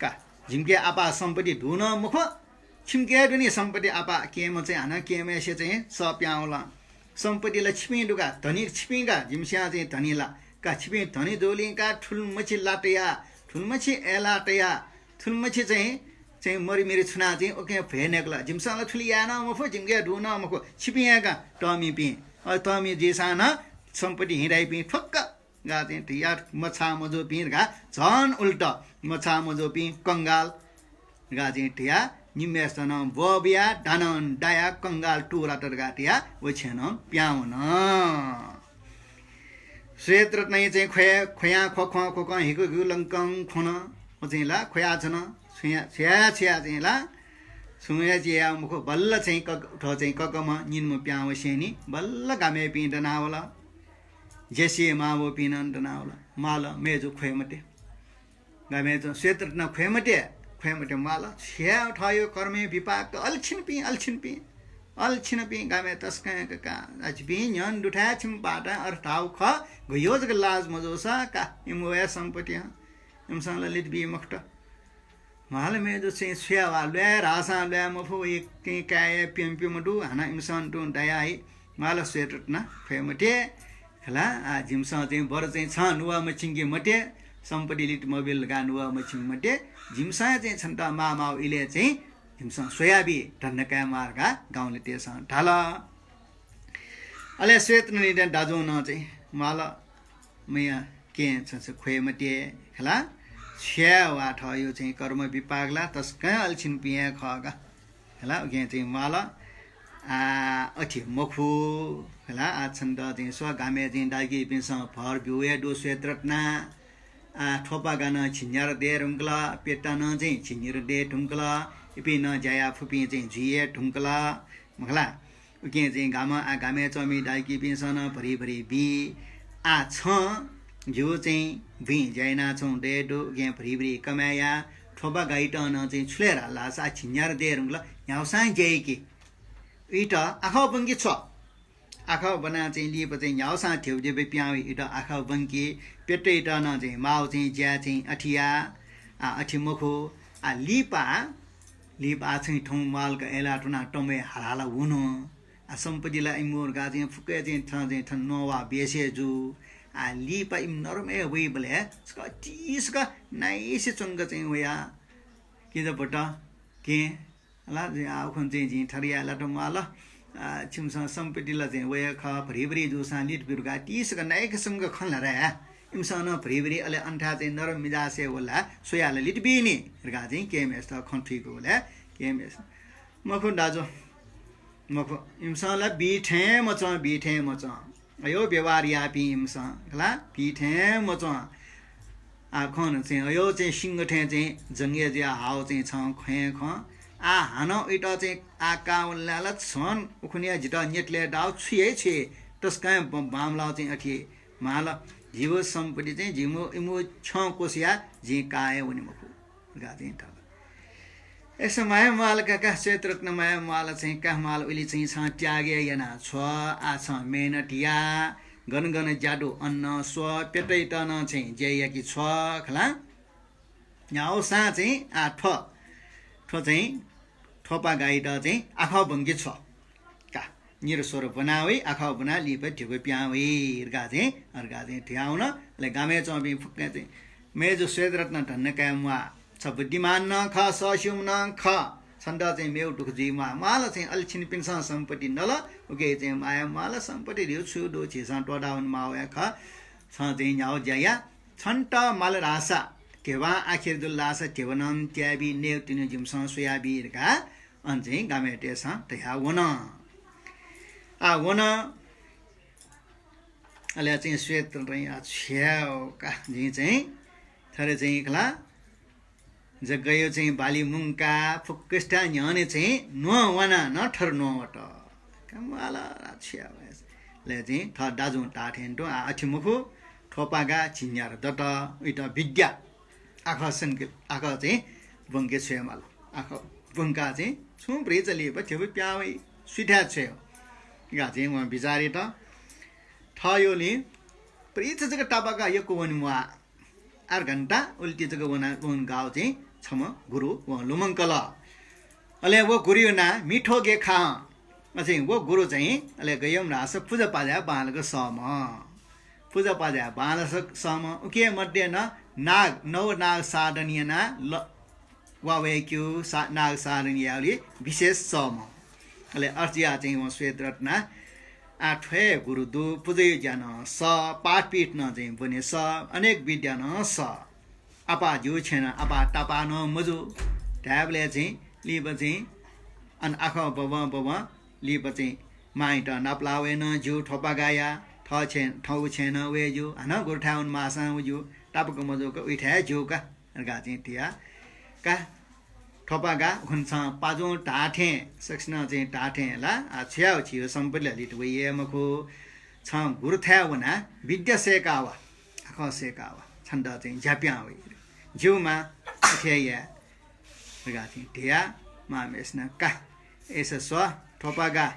का, जिमिके आपाः सम्पत्ति दु नं मखु, छिमिके हे दु नि सम्पत्ति आपाः। केहेँम्ह चाहिँ हानं केहेँम्हय्‌सिया चाहिँ सः पिहां वल। सम्पत्ति ला छिपिं दु का, धनी छिपिं का, जिमिसं चाहिँ धनी ला। का, छिपिं धनी जूलिं का थुलिमछि ला तयाः, थुलिमछि अय्‌लाः तयाः, थुलिमछि चाहिँ, चाहिँ मरिमिरि छुनाः चाहिँ उकिं भ्वय् नयेकल। जिमिसं ला थुलि याये नं मफु, जिमिके दु नं मखु, छिपिं हे का तःमिपिं। अ, तःमि जुइसां नं सम्पत्ति हिं धाइपिं थ्वक्क धकाः चाहिँ धयाः मछाः मजूपिं धकाः झन उल्टा मछाः मजूपिं कंगाल धकाः चाहिँ धयाः निम्हय्‌सित नं ब्वःबियाः दानं दायाः कंगाल तुरात धकाः धयाः व छेँनं पिहां वन। श्वेतरत्नया चाहिँ ख्वया, ख्वयां ख्वखं ख्वखं हिकु हिकु लंकं ख्वन। व चाहिँ ला ख्वया छन। छुया, छुया, छुया चाहिँ ला छुया चिया मुखु बल्ल चाहिँ कक, उठो चाहिँ ककम निन्म प्यां वसेंनि बल्ल गामय्‌पिं दनावल। जेसी मावपिं नं दनावल। माल मेजु ख्वये मते। गामय् च्वं श्वेतरत्न ख्वये मते, ख्वये मते माल। छ्या थयो कर्मय् विपाक अल्छिनपिं, अल्छिनपिं, अल्छिनपिं गामय् तसकं का। आ, छिपिं न्ह्यन दुथाय् छिम बाटा अर्थ धाउ खः, गयो जक लाज मजूसा का, इमु वया सम्पत्ति हं। इमसं ललित बी मखुत। माल मेजु चाहिँ छुया वा ल्वाये रासां ल्वाये मफु, एक काय् प्यम्प्यम दु, हानं इमसं तुं दया है। माल श्वेतरत्न ख्वये मते। खला, आ, जिमिसं चाहिँ बरु चाहिँ छं नुवा मछिंके मते, सम्पत्ति लित मबिल धकाः नुवा मछिंके मते। जिमिसं चाहिँ छन्त मामाव इले चाहिँ जिमिसं स्वयाबी धन्दा काये माल धकाः गाउँलेतय्‌सं धाल। अले श्वेतरत्नया दाजुं नं चाहिँ माल मया कें छंस ख्वये मते। खला, छ्या वा थयो चाहिँ कर्म विपाक ला तसकं अल्छिनपिं हे खः का। खला, उकिं चाहिँ माल, आ, अथे मखु। खला, आ, छन्त चाहिँ स्व गामय् चाहिँ दाजुकिपिन्सं भर ब्यूया दु श्वेतरत्ना। आ, थ्वपागा नं झिंन्यार दये धुंकल, प्यता नं चाहिँ झिंन्यार दये धुंकल, इपिं नं ज्या याफुपिं चाहिँ जुइये धुंकल। मखला, उकिं चाहिँ गामं, आ, गामय् च्वंमि दाजुकिपिन्सं नं भरिभरि बी। आ, छं ज्यू चाहिँ बुँइ ज्या यानाच्वं दये दु, उकिं भरिभरि कमाय् या। थ्वपागाइत नं चाहिँ छु ले धाल धाःसा आ झिंन्यार दये धुंकल, न्ह्याउसां ज्या याकि। इत आखः ब्वंकि छ्व। आखः ब्वनाः चाहिँ लिपा चाहिँ न्ह्याउसां ध्यबा ध्यबा पिहां वइ, इत आखः ब्वंकि। प्यताइत नं चाहिँ माव चाहिँ ज्या चाहिँ अथे या, आ, अथे मखु। आ, लिपा, लिपा आ चाहिँ थौं मालक अय्‌लाः त्वनाः तमय् हालाहाला वन। आ, सम्पत्ति ला इमु धकाः चाहिँ फुक्क चाहिँ थन चाहिँ थन नवाः बेसे जू। आ, लिपा इमि नरमय् वइबलय् छकः अति छकः नाइसे च्वंक चाहिँ वया। किजा भत, कें ला, आ, उखुन्हु चाहिँ जिं थथे याये लात म्वाल। आ, छिमिसं सम्पत्ति ला चाहिँ वया खः, भरिभरि जूसां लित बी धकाः अति छकः नाइके च्वंक खँ ल्हात हे। इमिसं नं भरिभरि अले अन्थाय् चाहिँ नरम मिजासय् वल ला, स्वयाः ला लित बी नि धकाः चाहिँ केहेँम्हय्‌सित खँ थुइकूबलय् केहेँम्हय्‌सित मखु दाजु, मखु, इमिसं ला बी थें मच्वं, बी थें मच्वं। अयो व्यवहार याःपिं इमिसं, खला, बी थें मच्वं। आ, खन चाहिँ अयो चाहिँ सिंह थें चाहिँ जंगय् जुयाः हाव चाहिँ छं खँ हे खं। आ, हानं उइत चाहिँ आ काः वल ला छं उखुन्हुया जितः न्यतले दाव छु हे छु हे तसकं ब-, बांमलाः चाहिँ अथे माल। जिगु सम्पत्ति चाहिँ जिमु इमु छ्यं क्वसुया जिं काः हे वने मखु। धकाः चाहिँ धाल। अय्‌सा माया म्वाल का, का, श्वेतरत्न माया म्वाल चाहिँ का, म्वाल उलि चाहिँ छं त्याग याना छ्व, आ छं मेहनत या, गन गन ज्या दु अन स्व, प्यताइत नं चाहिँ ज्या याकि छ्व, खला। न्ह्याउसां चाहिँ आ थ्व, थ्व चाहिँ थ्वपागाइत चाहिँ आखः ब्वंकि छ्व। का, निर स्वर ब्वना वइ, आखः ब्वना लिपा ध्यबा पिहां वइ धकाः चाहिँ, धकाः चाहिँ धयावन। अले गामय् च्वंपिं फुक्कं चाहिँ, मेजु श्वेतरत्न धन्दा काये म्वाः, छ बुद्धिमान नं खः, सःस्यूम्ह नं खः, छन्त चाहिँ मेगु दुःख जुइ म्वाः। म्वाल चाहिँ अले छिनपिन्सं सम्पत्ति नल, उके चाहिँ माया म्वाल, सम्पत्ति धिउ छु दु झीसं त्वःता वने माः वया खः। छं चाहिँ न्ह्याउ ज्या या, छन्त माल धाःसा, ध्यबां आखिर जुल धाःसा ध्यबा नं त्याबी, नेउ तिनि जिमिसं स्वयाबी धकाः अन चाहिँ गामय्‌तय्‌सं धयावन। आ, वन। अले चाहिँ श्वेतरत्न चाहिँ आ छ्याउ का, जिं चाहिँ थथे चाहिँ खला, जग्गायो चाहिँ बाली मुंका फुक्कसिथाय् न्ह्यःने चाहिँ न्वं वाना नं थर न्वं वत। का म्वाल आ छ्याउ। अले चाहिँ थः दाजुं धाःथें तुं आ अथे मखु, थ्वपागा झिंन्यार दत, उइत विद्या आखः संके, आखः चाहिँ ब्वंके छ्वये माल। आखः ब्वंकाः चाहिँ छुं भ्रिचा लिपा ध्यबा पिहां वइ, सुथाय् छ्वये। का चाहिँ वं बिचाः यात। थःयोलिं भ्रिचा जक तापाका यक्व वने म्वाः। आर घण्टा उल्टी जक वना, वन गाव चाहिँ छम्ह गुरु वं लुमंकल। अले व गुरुयो नां मिथोगे खां। अ चाहिँ व गुरु चाहिँ अले गय् धाःसा पुजापाजाय् बांलाक सःम्ह। पुजापाजाय् बांलाक सःम्ह। उके मध्ये नं नाग, नव नाग साधन यानाः ल-, वा वय्‌क्यू सा-, नाग साधन यायेगुलिइ विशेष सःम्ह। अले अथे जुयाः चाहिँ वं श्वेतरत्न आ थ्व हे गुरु दु, पुजाया ज्या नं सः, पाठपीठ नं चाहिँ ब्वने सः, अनेक विद्या नं सः। आपाः ज्यू छेँ नं आपाः तापाः नं मजू। धायेबलय् चाहिँ लिपा चाहिँ अन आखः बबं बबं लिपा चाहिँ मांइत नापलाः वये नं ज्यू थ्वपागाया। थः छेँ, थःगु छेँय् नं वये ज्यू, हानं गुरुथाय् वनेमाःसां वये ज्यू, तापाक मजूक उइथाय् हे ज्यू का धकाः चाहिँ धया का। थ्वपागा, उखुन्हु छं पाजुं धाःथें, सकसिनं चाहिँ धाःथें ला, आ, छु याये, छिगु सम्पत्ति ला लित वइ हे मखु। छं गुरुथाय् वनाः विद्या सय्‌का वा, आखः सय्‌का वा, छन्त चाहिँ ज्या पिहां वइ। ज्यू मां, अथे हे याये धकाः चाहिँ धया। मांम्हेसिनं का, अय्‌सा स्व थ्वपागा,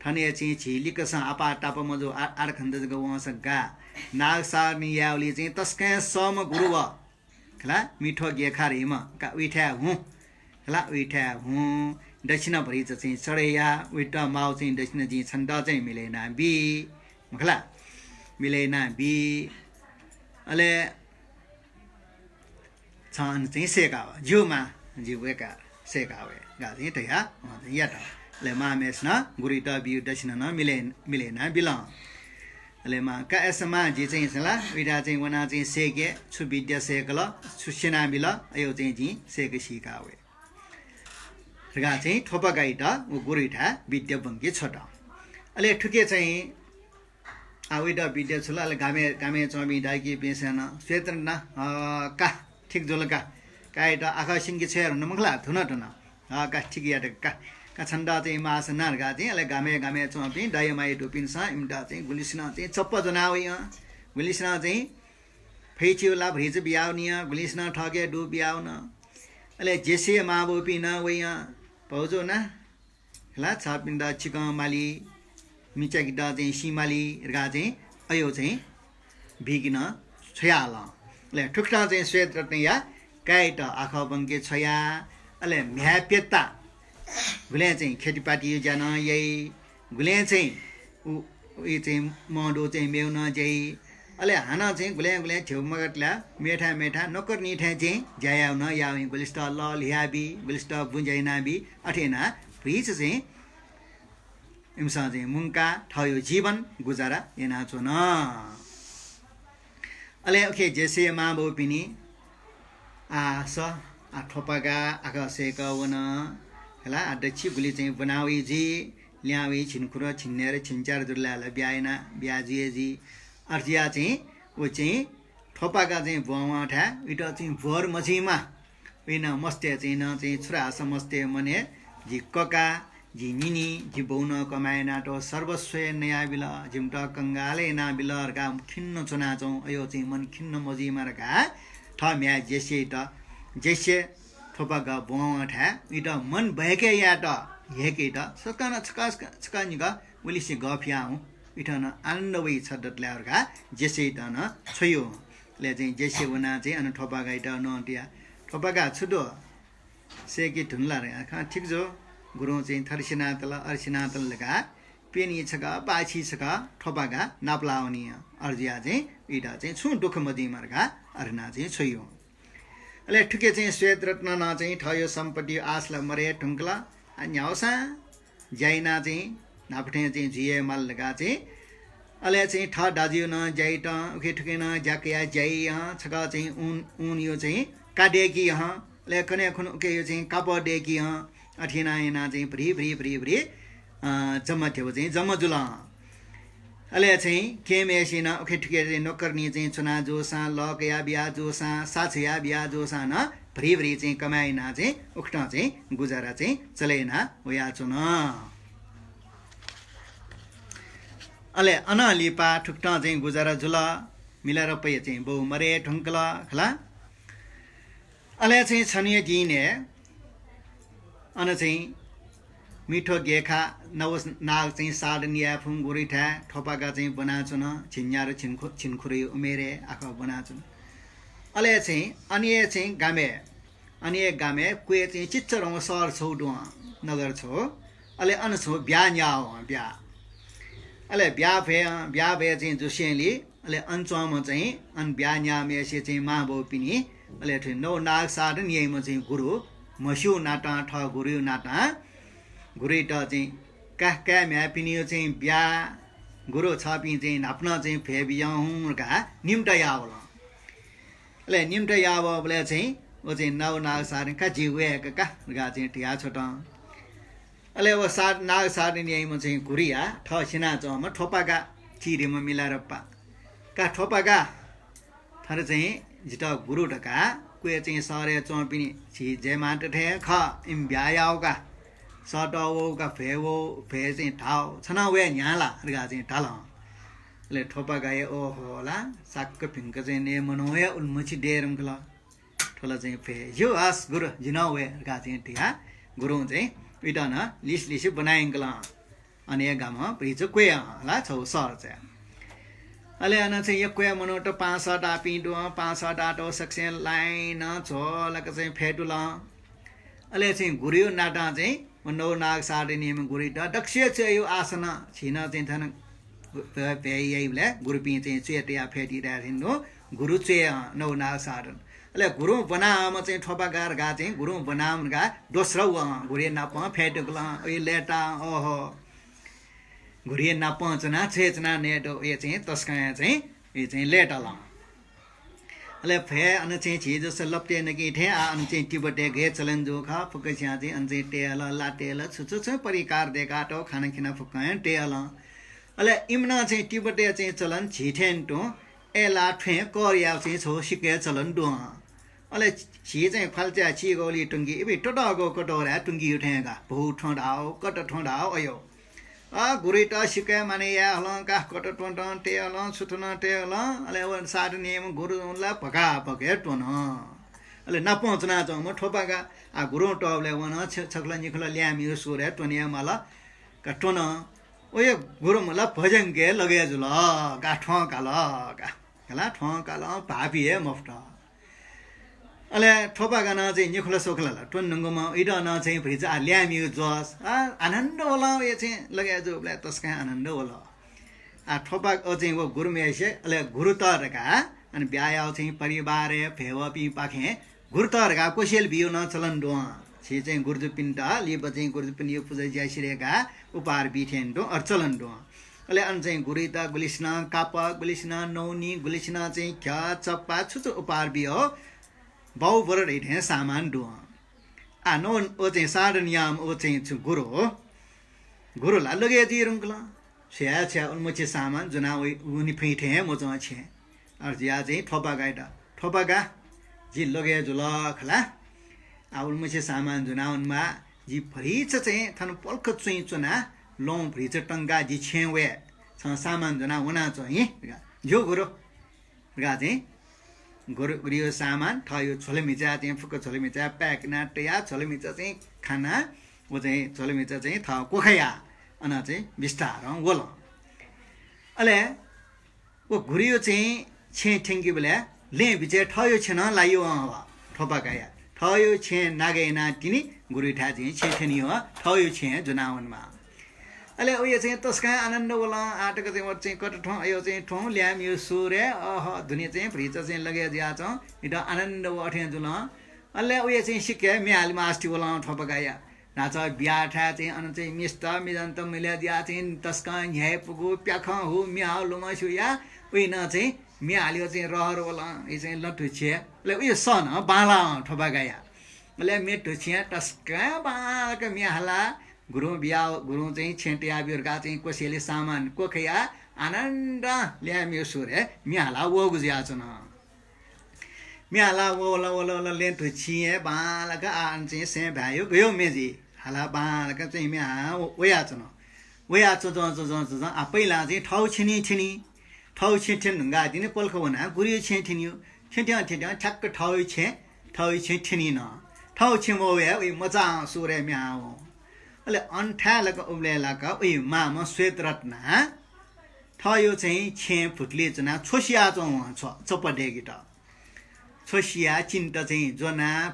थन हे चाहिँ झी लिक्कसं आपाः तापाक मजू, आ, आधा घण्टा जक वंसा गाः। नागसाधना यायेबलय् चाहिँ तसकं सःम्ह गुरु व खला, मिठो गेखा धइम्ह का, उइथाय् हुँ। खला, उइथाय् हुँ। दक्षिणा भरिचा चाहिँ चढे या, उइत माःगु चाहिँ दक्षिणा जिं छन्त चाहिँ मिले यानाबी। मखला, मिले यानाबी। अले छं अन चाहिँ सय्‌का वा। ज्यू मां, ज्यू वय्‌का, सय्‌का वये धकाः चाहिँ धया, अ, चाहिँ यात। अले मांम्हेसिनं गुरुइत ब्यूगु दक्षिणा नं मिले, मिले यानाबिल। अले मां का, अय्‌सा मां, जि चाहिँ छु ला, उइथाय् चाहिँ वनाः चाहिँ सय्‌के, छु विद्या सय्‌कल, छु स्यनाबिल, अय्‌सां चाहिँ जिं सय्‌के सीका वये धकाः चाहिँ थ्वपागाइत व गुरुइथाय् विद्या ब्वंके छ्वत। अले थुके चाहिँ आ, उइत विद्या छुल, अले गामय्, गामय् च्वंपिं दाजुकिजापिन्सं नं, श्वेतरत्न, अ, का, ठीक जुल का। काय्‌यात आखः स्यंके छ्वये धुन मखु ला, धुन धुन। अ, का, ठीक यात का। का छन्त चाहिँ माःसा ना धकाः चाहिँ, अले गामय्, गामय् च्वंपिं दाइ माइ दुपिन्सं इमित चाहिँ गुलिसिनं चाहिँ चप्पा ज्वना वइ हं। गुलिसिनं चाहिँ फैचिउ ला भरिचा बियावनी हं, गुलिसिनं थःके दु बियावन। अले जेसे मांबौपिं नं वइ हं, भौजु ना, खला, छपिन्त चिकं माली, मिचाकित चाहिँ सी माली धकाः चाहिँ अय्‌सां चाहिँ बीके नं छ्वयाहल। अले थुकथं चाहिँ श्वेतरत्नया काय्‌यात आखः ब्वंके छ्वया। अले म्ह्याय् प्यता गुलें चाहिँ खेतीपातीया ज्या नं याइ, गुलें चाहिँ उ, उ चाहिँ मदु चाहिँ मेगु नं ज्या याइ। अले हानं चाहिँ गुलें गुलें थ्यंगु मगातला मेथाय् मेथाय् नोकरनी थें चाहिँ ज्या यायेगु नं याः वइ। गुलिसित लः ल्ह्याबी, गुलिसित बुँ ज्या यानाबी, अथे यानाः भुइँचा चाहिँ इमिसं चाहिँ मुंकाः थःगु जीवन गुजारा यानाच्वन। अले उखे जेसे मांबौपिनि आ स, आ थ्वपागा आखः सय्‌कः वन। खला, आ दच्छि गुलि चाहिँ ब्वना वइ जुइ, ल्याहां वइ, झिंखुदँ, झिंन्हय्‌दँ, झिंच्यादँ जुल धाःसा ब्याहा याना, ब्याहा जुइ जुइ। अथे जुयाः चाहिँ व चाहिँ थ्वपागा चाहिँ ब्वंवंथाय् उइत चाहिँ भ्वहर मजुइमा। उइनं मस्तय् चाहिँ नं चाहिँ छु धाःसा मस्तय् मनय् जि कका, जि निनि, जि बौनं कमाय् यानातःगु सर्वस्व हे नयाबिल, जिमित कंगाल यानाबिल धकाः खिन्न च्वनाच्वं, अय्‌सां चाहिँ मन खिन्न मजुइमा धकाः थः म्ह्याय् जेसेयात, जेसे थ्वपागा ब्वंवंथाय् उइत मन बय्‌के यायेत, हेकेत, सकसिनं छकः, छकः, छकः निकः उलिसे गःफियाः हुँ। उइत नं आनन्द वइ छ दतले धकाः जेसेयात नं छ्वइ। अले चाहिँ जेसे वनाः चाहिँ अन थ्वपागायात नं तया, थ्वपागा छु दु? सय्‌के धुन ला धकाः, खँ, ठीक जू। गुरुं चाहिँ थथे स्यनातल, अथे स्यनातल धकाः प्यनी छकः, पाय्‌छि छकः थ्वपागा नापलाः वनी। अथे जुयाः चाहिँ उइत चाहिँ छुं दुःख मजुइमा धकाः अथे यानाः चाहिँ छ्वइ। अले थुके चाहिँ श्वेतरत्ननं चाहिँ थःगु सम्पत्तिया आश ला मदये धुंकल। आ, न्ह्याःसां ज्या यानाः चाहिँ न्हापा थें चाहिँ जुइ हे माल धकाः चाहिँ, अले चाहिँ थः दाजुया नं ज्या यात, उखे थुखे नं ज्या कयाः ज्या याइ हं, छकः चाहिँ ऊन, ऊनया चाहिँ का दय्‌की हं, अले कन्हय् खुन्हु उकेया चाहिँ कापः दय्‌की हं, अथे यानाः यानाः चाहिँ भ्रि भ्रि भ्रि भ्रि, अ, जम्मा ध्यबा चाहिँ जम्मा जुल हं। अले चाहिँ केहेँम्हेसिनं उखे थुखे चाहिँ नोकरनी चाहिँ च्वना जूसां, लः कयाबिया जूसां, सा छ्वयाबिया जूसां नं भ्रि भ्रि चाहिँ कमाय् यानाः चाहिँ उकथं चाहिँ गुजारा चाहिँ चले याना वयाच्वन। अले अनं लिपा थुकथं चाहिँ गुजारा जुल। मिलारेपाया चाहिँ बौ मदये धुंकल खला। अले चाहिँ छन्हुया दिनय् अन चाहिँ मिठो गेखा नव नाग चाहिँ साधन याये फुं गुरुइथाय् थ्वपागा चाहिँ ब्वनाच्वन, झिंन्यादँ झिंखु-, झिंखुदँया उमेरय् आखः ब्वनाच्वन। अले चाहिँ अन हे चाहिँ गामय्, अन हे गामय् क्वय् चाहिँ चिच्चरं शहर छौ दुं, नगर छौ। अले अन छौ ब्याहा न्याः हं, ब्याहा। अले ब्याहा भयं, ब्याहा भयं चाहिँ जुसेंलि अले अन च्वंम्ह चाहिँ अन ब्याहा न्याःम्हेसिया चाहिँ मांबौपिनि, अले थ्व नव नाग साधन याइम्ह चाहिँ गुरु, म्हस्यूगु नातां, थः गुरुया नातां, गुरुयात चाहिँ का, काय् म्ह्याय्‌पिनिगु चाहिँ ब्याहा, गुरु छपिं चाहिँ न्हापा नं चाहिँ भ्वय् बिज्याहुँ धकाः निम्ता याः वल। अले निम्ता याः वःबलय् चाहिँ व चाहिँ नव नाग साधन का, जि वये का धकाः चाहिँ धया छ्वत। अले व साध-, नाग साधन याइम्ह चाहिँ गुरुया थः स्यनाच्वंम्ह थ्वपागा, सिरिम मिलारप्पा। का थ्वपागा, थन चाहिँ जितः गुरु धकाः क्वय् चाहिँ शहरय् च्वंपिनि झी जयमाता थें खः, इमि ब्याहा याउ का, सःतः वउ का, भ्वय् वउ, भ्वय् चाहिँ धाउ, छ नं वये न्ह्याः ला धकाः चाहिँ धाल। अले थ्वपागाया ओहो ला साक्क भिंक चाहिँ नये मनू हे उलिमछि दये धुंकल। थ्व ला चाहिँ भ्वय् ज्यू, हस् गुरु, जि नं वये धकाः चाहिँ धयाः गुरुं चाहिँ उइत नं लिसलिसे ब्वनायंकल। अन हे गामं भतिचा क्वय् ला छगू शहर चाहिँ। अले अन चाहिँ यक्व हे मनूत पाहां सःतापिं दु, पाहां सःतात सकसिनं लाइनं झ्वलक चाहिँ फ्यतुल। अले चाहिँ गुरुया नातां चाहिँ व नवनाग साधन नियम गुरुइत दक्वसिया च्वय् आसन, झी नं चाहिँ थन भ्वय् याइबलय् गुरुपिं चाहिँ च्वय् तयाः फ्यतुइथाय् थें तुं गुरु च्वय्, अँ, नवनाग साधन। अले गुरुं ब्वनाम्ह चाहिँ थ्वपागा धकाः चाहिँ गुरुं ब्वनाम्ह धकाः दोस्रो व, अँ, गुरुया नापं फ्यतुकल, अ, लय्ताः, ओहो। गुरुया नापं च्वनाः च्वय् च्वनाः नयेत वया चाहिँ तसकं चाहिँ, वया चाहिँ लय्ताल। अले भ्वय् अन चाहिँ झी जसं लप्तय् नकी थें आः अन चाहिँ तिब्बतय् गय् चलन जू खः, फुक्कसियां चाहिँ अन चाहिँ तये हल, ला तये हल, छु छु छु परिकार दय्कातःगु खाना खिना फुक्कं तये हल। अले इमिनं चाहिँ तिब्बतय् चाहिँ चलन झी थें तुं अय्लाः थ्वँय् करया चाहिँ छगू सिक्कया चलन दु। अले झी चाहिँ ख्वाल्चाय् चिगुलिइ तुंकी, इपिं ततःगु कटोराय् तुंकीगु थें का, भौ थ्वँ धाउ, कट थ्वँ धाउ अयो। अ, गुरुइत सिक्कया मानय् याये हलं का, कट थ्वँ नं तये हलं, छु थ्वँ नं तये हलं। अले व साधन नियम गुरुं ला भकाभक हे त्वन। अले नापं च्वनाच्वंम्ह थ्वपागा, आ, गुरुं तःबलय् वन, छ-, छखुला निखुला ल्याय्म्हय्गु सुरय् त्वने हे माल का, त्वन। वया गुरुं ला भज्यां हे लगय् जुल का, थ्वँ काल का। का ला थ्वँ कालं भाःपी हे मफुत। अले थ्वपागा नं चाहिँ निखुला स्वखुला ला त्वने धुंकूम्ह, वइत नं चाहिँ भतिचा आः ल्याय्म्हय्गु जोस, आ, आनन्द वल, वया चाहिँ लगय् जूबलय् तसकं आनन्द वल। आ, थ्वपागा चाहिँ व गुरुम्हेसे, अले गुरुत धकाः, अन ब्याहा याउ चाहिँ परिवारय् भ्वय् वःपिंपाखें गुरुत धकाः क्वसेलि बियु नं चलन दु। झी चाहिँ गुरुजुपिन्त, लिपा चाहिँ गुरुजुपिनिगु पुजा ज्यासिरय् का उपहार बी थें तुं अथे चलन दु। अले अन चाहिँ गुरुइत गुलिसिनं कापः, गुलिसिनं नौनी, गुलिसिनं चाहिँ घ्यः, चप्पा, छु छु उपहार बियो, बाउ बर धइथें सामान दु। आ, नं व चाहिँ साधन याम, व चाहिँ छु गुरु, गुरु ला लगय् जुइ धुंकल। छ्वया छ्वया उलिमछि सामान ज्वना वइ, वने फइ थें हे मच्वं छेँ। अथे जुयाः चाहिँ थ्वपागायात, थ्वपागा, जि लगय् जुल खला। आ, उलिमछि सामान ज्वना वनेमाः, जि भतिचा चाहिँ थन पलख च्वँय् च्वना, लं भतिचा तंकाः जि छेँय् वये, छं सामान ज्वना वनाच्वँ हि। ज्यू गुरु धकाः चाहिँ गुरु, गुरुया सामान थःगु झोलमिचाय् चाहिँ फुक्क झोलमिचाय् pack याना तयाः झोलमिचा चाहिँ खाना, व चाहिँ झोलमिचा चाहिँ थः क्वखायाः अन चाहिँ बिस्तारं वल। अले व गुरुया चाहिँ छेँ थ्यंकीबलय् लँय् बिचय् थःगु छेँ नं लाइ वं हः थ्वपागाया। थःगु छेँ नागे यानाः तिनि गुरुयाथाय् चाहिँ छेँ थ्यनी हः, थःगु छेँ ज्वना वनेमाः। अले वया चाहिँ तसकं आनन्द वल। आः तक चाहिँ व चाहिँ कट थ्वँ, अयो चाहिँ थ्वँ, ल्याय्म्हय्गु सुरय्, अह, दुने चाहिँ भतिचा चाहिँ लगय् जुयाच्वं, इमित आनन्द व अथें जुल। अले वया चाहिँ सिक्कय् म्ये हाले मास्ति वल थ्वपागाया। न्हाचः बियाथाय् चाहिँ अन चाहिँ मिस्त मिजंत मिले जुयाः चाहिँ तसकं न्ह्याइपुगु प्याखं हु म्ये हाउ लुमंसिया, उइ नं चाहिँ म्ये हालेगु चाहिँ रहर वल, इ चाहिँ लँ धुछिं। अले उइ सः नं बांलाः थ्वपागाया। अले म्ये धुछिं तसकं बांलाक म्ये हाला, गुरुं बिया, गुरुं चाहिँ छेँ तया ब्यु धकाः चाहिँ क्वसेलि सामान क्वखाया आनन्दं ल्याय्म्हय्गु सुरय् म्ये हाला वःगु जुयाच्वन। म्ये हाला वल, वल, वल, लँय् धुछिं हे बांलाक आः अन चाहिँ सय् भाय् गयो म्ये जुइ। हाला बांलाक चाहिँ म्ये हा व-, वयाच्वन। वया च्वं, च्वं, च्वं, च्वं, च्वं, च्वं, आ, पहिला चाहिँ थःगु छेँ नं थ्यनी। थःगु छेँ थ्यने धुंकाः तिनि पलख वनाः गुरुया छेँ थ्यनी। थ्यं, थ्यं, थ्यं, थ्यं, ठ्याक्क थःगु छेँ, थःगु छेँ थ्यनी नं। थःगु छेँ मवया उइ मचां सुरय् म्ये हा वं। अले अन थाय् लाक उबलय् लाक उइ मांम्ह श्वेतरत्ना थःगु चाहिँ छेँ भुतुलिइ च्वनाः छ्वसियाच्वं वं, छ्व, चप्पा दय्केत। छ्वसियाः चिन्त चाहिँ ज्वनाः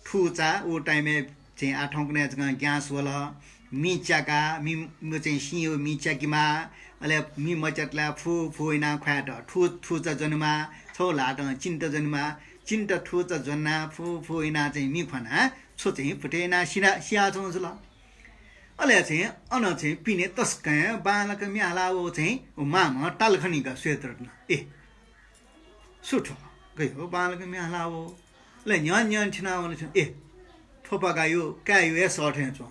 थुचा, उ time-य् चाहिँ आः थौंकन्हय् जकं gas वल, मि च्याकाः, मि, मि चाहिँ सिंयो मि च्याकेमाः, अले मि मच्यातलाः फु फु यानाः ख्वायेत थु, थुचा ज्वनेमाः, छगू ल्हातं चिन्त ज्वनेमाः, चिन्त थुचा ज्वनाः फु फु यानाः चाहिँ मि ख्वानाः छ्व चाहिँ भुतय् यानाः सिना, सियाच्वं जुल। अले चाहिँ अन चाहिँ पिने तसकं बांलाक म्ये हाला वःगु चाहिँ व मांम्ह ताल खनी का श्वेतरत्न। ए, सु थ्व? गयो बांलाक म्ये हाला वःगु। अले न्ह्यः न्ह्यः थ्यना वन थ्यं, ए, थ्वपागाया काय्‌या हे सः थें च्वं।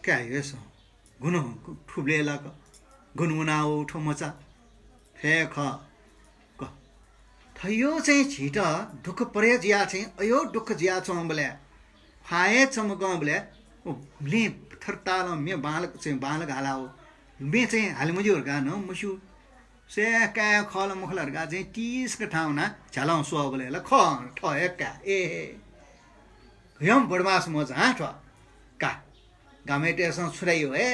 काय्‌या हे सः। गुण थुबलय् लाक। गुनगुनाउ थ्व मचा। फय् खः। क-, थयो चाहिँ झीत दुःख परे जुया चाहिँ अयो दुःख जुयाच्वंबलय्, ख्वाः हे चमकंबलय्, व लँय् थरतालं मे बांलाक चाहिँ बांलाक हालाउ। मे चाहिँ हाले मज्यू धकाः नं मस्यू। स्वये काय् खः ला मखु ला धकाः चाहिँ तीसक थाहां वनाः झ्यालं स्वःबलय् ला खः, थः हे काय्। ए हे। गय् बदमास मचा हँ थ्व। का। गामय्‌तय्‌सं छु धाइ हे?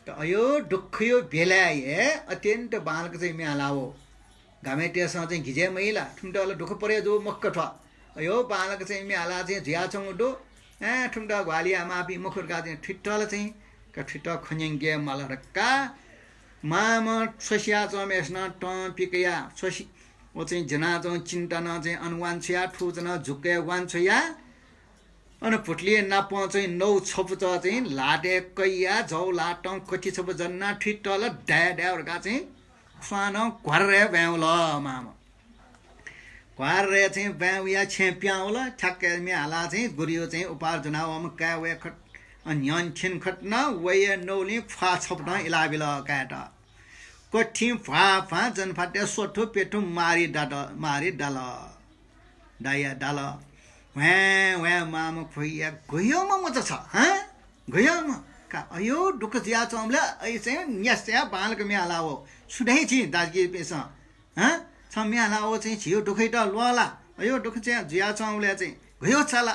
त अयो दुःखयो बेलाय् हे अत्यन्त बांलाक चाहिँ म्ये हालाउ। गामय्‌तय्‌सं चाहिँ गिजय् मयाइ ला, थुमित ला दुःख परे जू मखु का थ्व। अयो बांलाक चाहिँ म्ये हालाः चाहिँ जुयाच्वंगु दु। ए, थुमित ग्वाहालि यायेमाःपिं मखु धकाः चाहिँ थुइत ला चाहिँ, का थुइत खँ न्यंके माल धकाः मामं छ्वसियाच्वंम्हय्‌सिनं तं पिकया छ्वसि, व चाहिँ ज्वनाच्वं चिन्ता नं चाहिँ अन वांछ्वया, थुचा नं जुक्कय् वांछ्वया। अन भुतुलिइ नापं चाहिँ नौ छपुचः चाहिँ ल्हातय् कयाः जव ल्हातं कथि छपु जन्नाः थुइत ला दाये दाये धकाः चाहिँ स्वानं घ्वारय् ब्वाँय् वल मामं। घ्वारय् चाहिँ ब्वाँय् वयाः छेँय् पिहां वल, ठ्याक्क म्ये हालाः चाहिँ गुरुयो चाहिँ उपार ज्वनावःम्ह काय् वये खत, अ, न्ह्यःने थ्यने खत नं वये नौलिं ख्वाः छपु नं इलाबिल काय्‌त। कथिं भ्वाः भ्वाः जनफातय् स्वथु प्यथु मारि दात, मारि दाल। दाइया दाल। ह्वाँय् ह्वाँय् मामं ख्वया, गय् मचा छ, हँ? गय् म-, का, अयो दुःख जुयाच्वंबलय् अयो चाहिँ न्यासया बांलाक म्ये हालाउ। छु धाइ छिं दाजुकिजापिन्सं? हँ? छं म्ये हालाउ चाहिँ झीयो दुःखयात ल्वः ला? अयो दुःख चाहिँ जुयाच्वंबलय् चाहिँ गय् छ ला?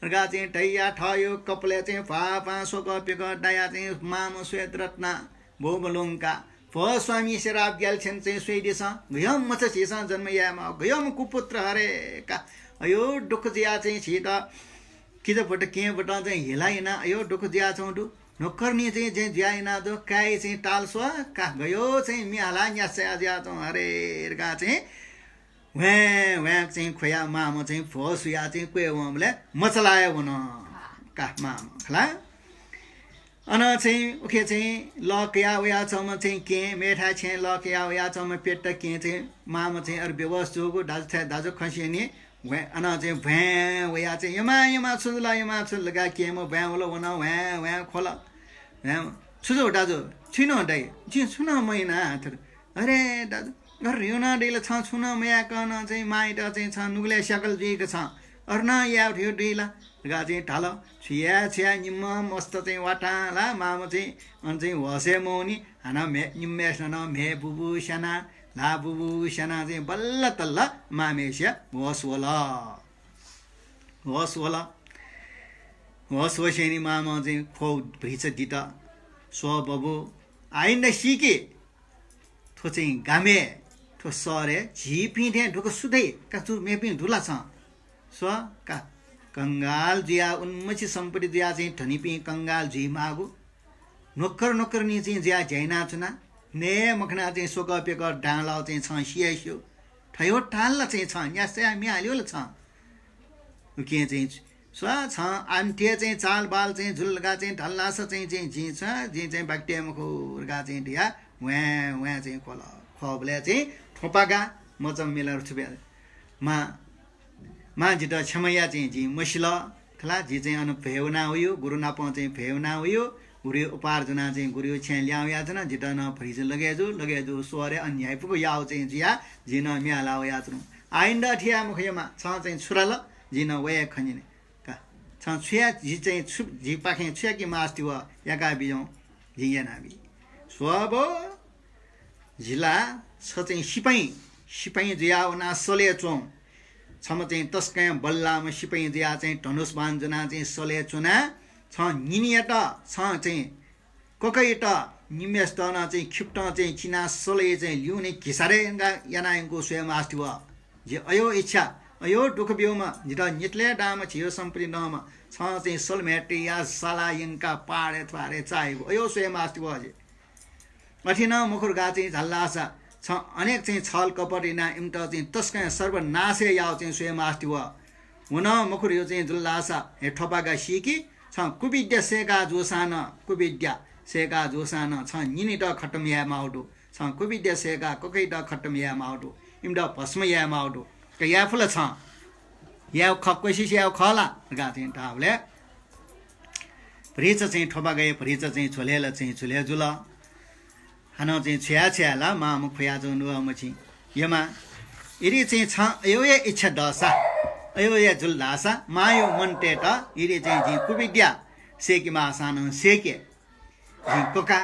धकाः चाहिँ धया थःयो कपालय् चाहिँ भ्वाः भ्वाः स्वकः प्यकः दायाः चाहिँ मामं श्वेत रत्ना ब्वःमलुंकाः, भो स्वामी, श्राप ग्याल्छेन चाहिँ स्वयादिसँ, गय् मचा झीसं जन्म यायेमाः, गय् म कुपुत्र हरे का, अयो दुःख जुयाः चाहिँ झीत किजाभुत केहेँभुतं चाहिँ हिला यानाः अयो दुःख जुयाच्वं दु। नोकरनी चाहिँ, चाहिँ जुया यानाः दु, काय् चाहिँ ताल स्व का, गय् चाहिँ म्ये हालाः न्यासया जुयाच्वं हरे धकाः चाहिँ ह्वाँय् ह्वाँय् चाहिँ ख्वया मामं चाहिँ भ्वः सुयाः चाहिँ क्वय् वंबलय् मचा लाये वन का मामं खला। अन चाहिँ उखे चाहिँ लः कयाः वयाच्वंम्ह चाहिँ केहेँ, मेथाय् छेँय् लः कयाः वयाच्वंम्ह प्यता केहेँ चाहिँ मामं चाहिँ अथे बेहोस जूगु दाजुथाय् दाजु खँ स्यनी। ह्वाँय्, अन चाहिँ भ्वाँय् वयाः चाहिँ यमा यमा छु जुल, यमा छु जुल धकाः केहेँम्ह ब्वाँय् वल, वन ह्वाँय् ह्वाँय् ख्वल। ह्वाँय्, छु जू दाजु, छुं नं दइ, जिं छुं नं मयाना थें। अरे दाजु, अरे ह्रिउ नं दइ ला, छं छुं नं मयाकं नं चाहिँ मांयात चाहिँ छं नुगलय् स्याकल जुइक छं अथे नं याये धइगु दइ ला धकाः चाहिँ धाल। छु याये छु याये निम्ह मस्त चाहिँ वातां ला मामं चाहिँ अन चाहिँ होसय् मवनी। हानं म्हे, निम्हय्‌सिनं नं म्हे बुबु स्यानाः, ल्हाः बुबु स्यानाः चाहिँ बल्ल तल्ल मामय्‌सिया होस वल। होस वल। होस वसेंलि मामं चाहिँ ख्वःगु भतिचा दित। स्व बबु, आइन्दा सीकि, थ्व चाहिँ गामय्, थ्व शहरय् झीपिं थें दुःख सु दइ का, छु मेपिं दु ला छं? स्व का, कंगाल जुयाः उलिमछि सम्पत्ति जुयाः चाहिँ धनीपिं कंगाल जुइमाःगु। नोकर नोकरनी चाहिँ जुयाः ज्या यानाच्वना। नये मखनाः चाहिँ स्वकः प्यकः दांलाउ चाहिँ छं सि हे स्यू। थयो ताल ला चाहिँ छं न्यासया म्ये हाल्यू ला छं? उकिं चाहिँ स्व, छं आन्थे चाहिँ चालबाल चाहिँ जुल धकाः चाहिँ धाल धाःसा चाहिँ, चाहिँ जिं छ, जिं चाहिँ बाकि तये मखु धकाः चाहिँ धयाः ह्वाँय् ह्वाँय् चाहिँ ख्वल। ख्वःबलय् चाहिँ थ्वपागा मचा मिलार छु बे, मां, मां जितः क्षमा या चाहिँ जिं मसिल खला। जि चाहिँ अन भ्वय् वना वयु, गुरु नाप चाहिँ भ्वय् वना वयु। गुरुयो उपार ज्वनाः चाहिँ गुरुयो छेँय् लिहां वयाच्वना। जितः नं भतिचा लगे जु, लगे जु स्वरे अन न्ह्याइपुगु याउ चाहिँ जुयाः जिं नं म्ये हालाः वयाच्वनु। आइन्दा अथे याये मखु यमा, छं चाहिँ छु धाल, जिं नं वये खँ न्यने का। छं छु या, जि चाहिँ छु, जिपाखें छु याके मास्ति व याका बिज्याहुँ, जिं यानाबी। स्व बबु, जि ला छ चाहिँ सिपाइँ, सिपाइँ जुयाः वनाः सलय् च्वं। छम्ह चाहिँ तसकं बल्लाःम्ह सिपाइँ जुयाः चाहिँ धनुष बाण ज्वनाः चाहिँ सलय् च्वना। छं निनियात, छं चाहिँ ककयात, निम्हय्‌सित नं चाहिँ खिपतं चाहिँ चिनाः सलय् चाहिँ ल्यूने घिसारय् यानाः यंकाः स्वये मास्ति व। जि अयो इच्छा, अयो दुःख ब्यूम्ह, जितः नितले दांम्ह, झियो सम्पत्ति दंम्ह, छं चाहिँ सल म्हेतया साला यंकाः पाहाडय् थ्वारय् चाःहिगु अयो स्वये मास्ति व जि। अथे नं मखु धकाः चाहिँ धाल धाःसा छं अनेक चाहिँ छल कपट यानाः इमित चाहिँ तसकं सर्वनाशय् याउ चाहिँ स्वये मास्ति व। व नं मखु धयो चाहिँ जुल धाःसा हे थ्वपागा सीकि, छं कुविद्या सय्‌का जूसां नं, कुविद्या सय्‌का जूसां नं छं निनित खतम याये माउ दु। छं कुविद्या सय्‌का ककयात खतम याये माउ दु। इमित भस्म याये माउ दु। का याये फु ला छं? याये खः, कोसिस याये खः ला? धकाः चाहिँ धाःबलय् भतिचा चाहिँ थ्वपागाया भतिचा चाहिँ झ्वलय् ला चाहिँ झ्वलय् जुल। हानं चाहिँ छु याये छु याये ला मांम्ह खुयाच्वंगु नुगः मछिं। यमा, यदि चाहिँ छं अय्‌या इच्छा दःसा, अय्‌या जुल धाःसा, मांया मन तयेत यदि चाहिँ जिं कुविद्या सय्‌के माःसां नं सय्‌के। जिं कका,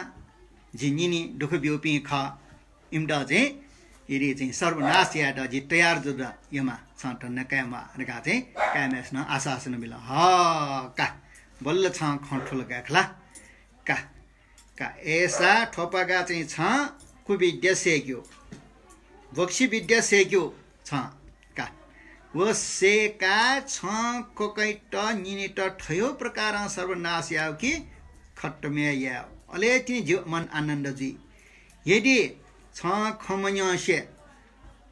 जिं निनि दुःख ब्यूपिं खः। इमित चाहिँ यदि चाहिँ सर्वनाश यायेत जि तयार जू द यमा, छं धन्दा काये म्वाः धकाः चाहिँ काय्‌म्हय्‌सिनं आश्वासन बिल। ह का, बल्ल छं खँ थुल गाय् खला। का, का, अय्‌सा थ्वपागा चाहिँ छं कुविद्या सय्‌क्यू, बक्सी विद्या सय्‌क्यू छं। का, व सय्‌काः छं ककैत निनित थयो प्रकारं सर्वनाश याव कि खत्तम याव। अले तिनि जिव मन आनन्द जुइ। यदि छं खँ मन्यंसे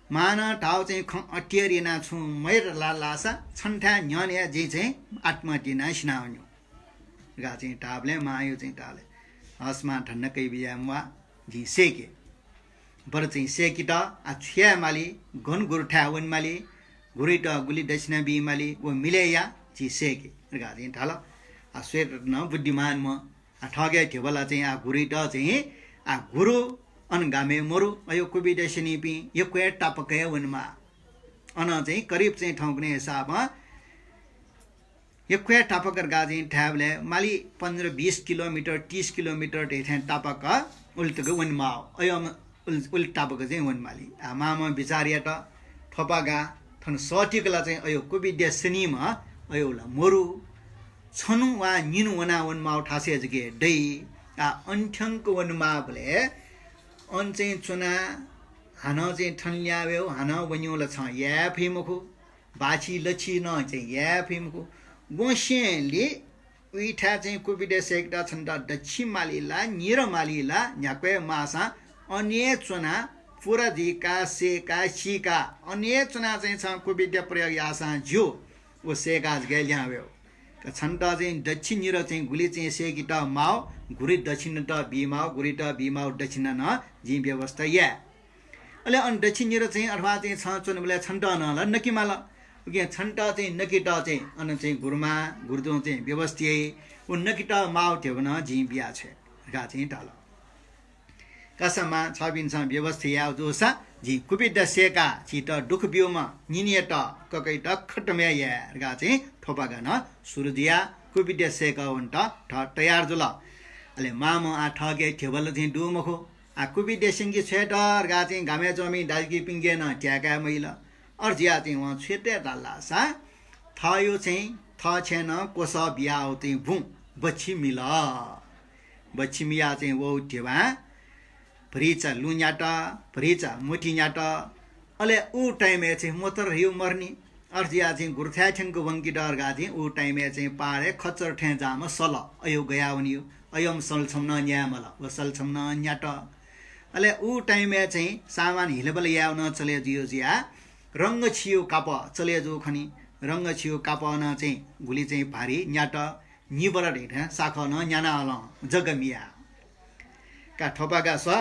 मांनं धाव चाहिँ खँ अटेर यानाः छुं मयत ला लाःसा छन्थाय् न्ह्यःने हे जिं चाहिँ आत्महत्या यानाः सिनावनेगु। धकाः चाहिँ धाःबलय् मांया चाहिँ धाल, हस मां, धन्दा कइ बिज्याये म्वाः, जिं सय्‌के। बरु चाहिँ सय्‌केत आ छु याये माली, गन गुरुथाय् वने माली, गुरुइत गुलि दक्षिणा बी माली, व मिलय् या, जिं सय्‌के धकाः चाहिँ धाल। आ श्वेतरत्न बुद्धिमानम्ह, आ थःके ध्यबा ला चाहिँ आ गुरुइत चाहिँ आ गुरु अन गामय् मरु, अयो कुविद्या स्यनीपिं यक्व हे तापाक हे वनेमाः। अन चाहिँ करिब चाहिँ थौंकन्हय् हिसाबं यक्व हे तापाक धकाः चाहिँ धायेबलय् माली पन्ध्र बिस किलोमिटर, तीस किलोमिटर धइथें तापाक उलि तक वनेमाः। अयो उलि, उलि तापाक चाहिँ वनेमाली। आ मांम्हं बिचार यात, थ्वपागा, थन सःतिक ला चाहिँ अयो कुविद्या स्यनीम्ह अयो ला मरु। छन्हु वा निन्हु वनाः वनेमाःगु थासय् जक हे दइ। आ अन थ्यंक वनेमाःबलय् अन चाहिँ च्वनाः हानं चाहिँ थन लिहां वयेगु, हानं वनेगु ला छं याये फइ मखु। बाछि लछि नं चाहिँ याये फइ मखु। गुँसेंलि उइथाय् चाहिँ कुविद्या सय्‌केत छन्त दच्छि माली ला, निर माली ला, न्ह्याक्व हे माःसां अन हे च्वनाः पुरा जुइकाः, सय्‌काः, सीकाः अन हे च्वनाः चाहिँ छं कुविद्या प्रयोग याःसां ज्यू। व सय्‌काः जक हे लिहां वयेगु। का, छन्त चाहिँ दच्छि निर चाहिँ गुलि चाहिँ सय्‌केत माःगु, गुरुइत दक्षिणा त बीमाःगु, गुरुइत बीमाःगु दक्षिणा नं जिं व्यवस्था याये। अले अन दच्छि निर चाहिँ अथवा चाहिँ छं च्वनेबलय् छन्त नं ला नके माल। उकिं छन्त चाहिँ नकेत चाहिँ अन चाहिँ गुरुमां, गुरुजुं चाहिँ व्यवस्था याइ। व नकेत माःगु ध्यबा नं जिं बियाछ्वये धकाः चाहिँ धाल। का सा मां, छपिन्सं व्यवस्था याःगु जूसा जिं कुविद्या सय्‌काः झीत दुःख ब्यूम्ह निनियात, ककैत खत्तम हे याये धकाः चाहिँ थ्वपागा नं सुरु जुयाः कुविद्या सय्‌कः वनेत थः तयार जुल। अले मांम्हं आ थःके ध्यबा ला चाहिँ दु मखु। आ कुविद्या स्यंके छ्वयेत धकाः चाहिँ गामय् च्वंपिं दाजुकिजापिन्के नं त्याकाये मजिल। अथे जुयाः चाहिँ वं छु यात धाल धाःसा थःयो चाहिँ थः छेँनं क्वसः बियाव चाहिँ बुँ बच्छि मिल। बच्छि मियाः चाहिँ वःगु ध्यबां भतिचा लुँ न्यात, भतिचा मोती न्यात। अले उ time-य् चाहिँ मोटर ह्रिउ मरनि। अथे जुयाः चाहिँ गुरुथाय् थ्यंक वंकेत धकाः चाहिँ उ time-य् चाहिँ पहाडय् खच्चर थें जाःम्ह सल अयो गयावनीगु। अयोम्ह सल छम्ह नं न्याये माल, व सल छम्ह नं न्यात। अले उ time-य् चाहिँ सामान हिलबल यायेगु नं चले जुइगु जुयाः रंग छियु कापः चले जूगु खनी। रंग छियु कापः नं चाहिँ गुलि चाहिँ भारी न्यात, निबर धइथें साखः नं न्याना हलं जक मियाः। का थ्वपागा स्व,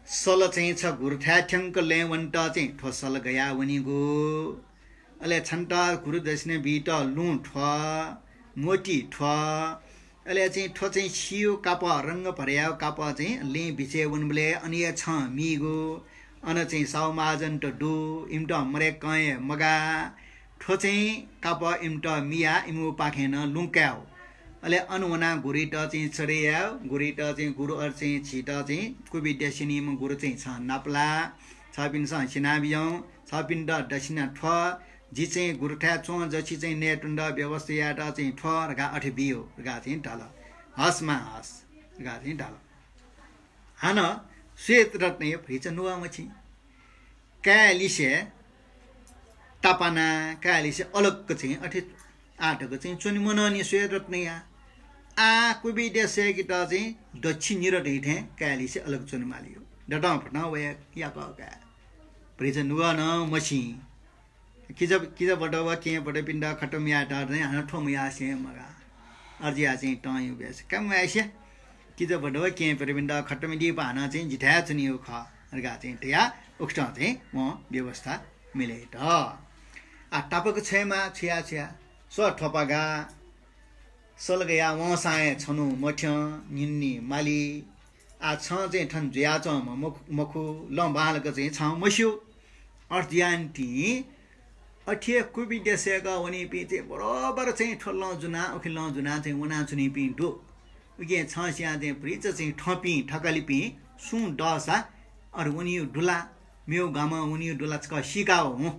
सल चाहिँ छ गुरुथाय् थ्यंक लँय् वनेत चाहिँ थ्व सल गयावनीगु। अले छन्त गुरु दक्षिणा बीत लुँ थ्व, मोती थ्व, अले चाहिँ थ्व चाहिँ छियु कापः, रंग भरियाव कापः चाहिँ लँय् बिचय् वनेबलय् अन हे छं मीगु। अन चाहिँ साहु महाजनत दु, इमित मदय्‌कं हे मगाः। थ्व चाहिँ कापः इमित मियाः इमिगु पाखें नं लुँ कायेगु। अले अन वनाः गुरुइत चाहिँ चढे यायेगु, गुरुइत चाहिँ गुरु अले चाहिँ झीत चाहिँ कुविद्या स्यनीम्ह गुरु चाहिँ छं नापलाः। छपिन्सं स्यनाबिज्याहुँ, छपिन्त दक्षिणा थ्व, जि चाहिँ गुरुथाय् च्वं जछि चाहिँ नयेत्वनेत व्यवस्था यायेत चाहिँ थ्व धकाः अथे बियु धकाः चाहिँ धाल। हस् मां हस् धकाः चाहिँ धाल। हानं श्वेतरत्नया भतिचा नुगः मछिं। काय्‌लिसे तापाना, काय्‌लिसे अलग चाहिँ अथे आः धक चाहिँ च्वने मनंनि श्वेतरत्नया। आः कुविद्या सय्‌केत चाहिँ दच्छि निर धइथें काय्‌लिसे अलग च्वने मालीगु। दतं फुतं वया याकः काय्। भतिचा नुगः नं मछिं। किजा, किजा बट व केहेँ बटपिन्त खतम यायेत चाहिँ हानं थ्व मयासें मगाः। अथे जुयाः चाहिँ तं यु बेस। का म्वायेसे, किजा बट व केहेँ बटपिन्त खतम यानादीप हानं चाहिँ जिथाय् च्वनीगु खः धकाः चाहिँ धयाः उकथं चाहिँ वं व्यवस्था मिले यात। आः तापाक छ्वयेमाः, छु याये छु याये। स्व थ्वपागा, सल गयाः वंसां हे छन्हु मथ्यं, निन्हु माली। आः छं चाहिँ थन जुयाच्वंम्ह मखु, मखु, लँ बांलाक चाहिँ छं मस्यू। अथे जुयानिंतिं अथे हे कुविद्या सय्‌कः वनीपिं चाहिँ बरोबर चाहिँ थ्व लँ जुनाः उखे लँ जुनाः चाहिँ वनाच्वनीपिं दु। उकिं छं स्यां चाहिँ भतिचा चाहिँ थःपिं थकालिपिं सुं दःसा अथे वनीगु दु ला, मेगु गामं वनीगु दु ला छकः सीका वँ हुँ।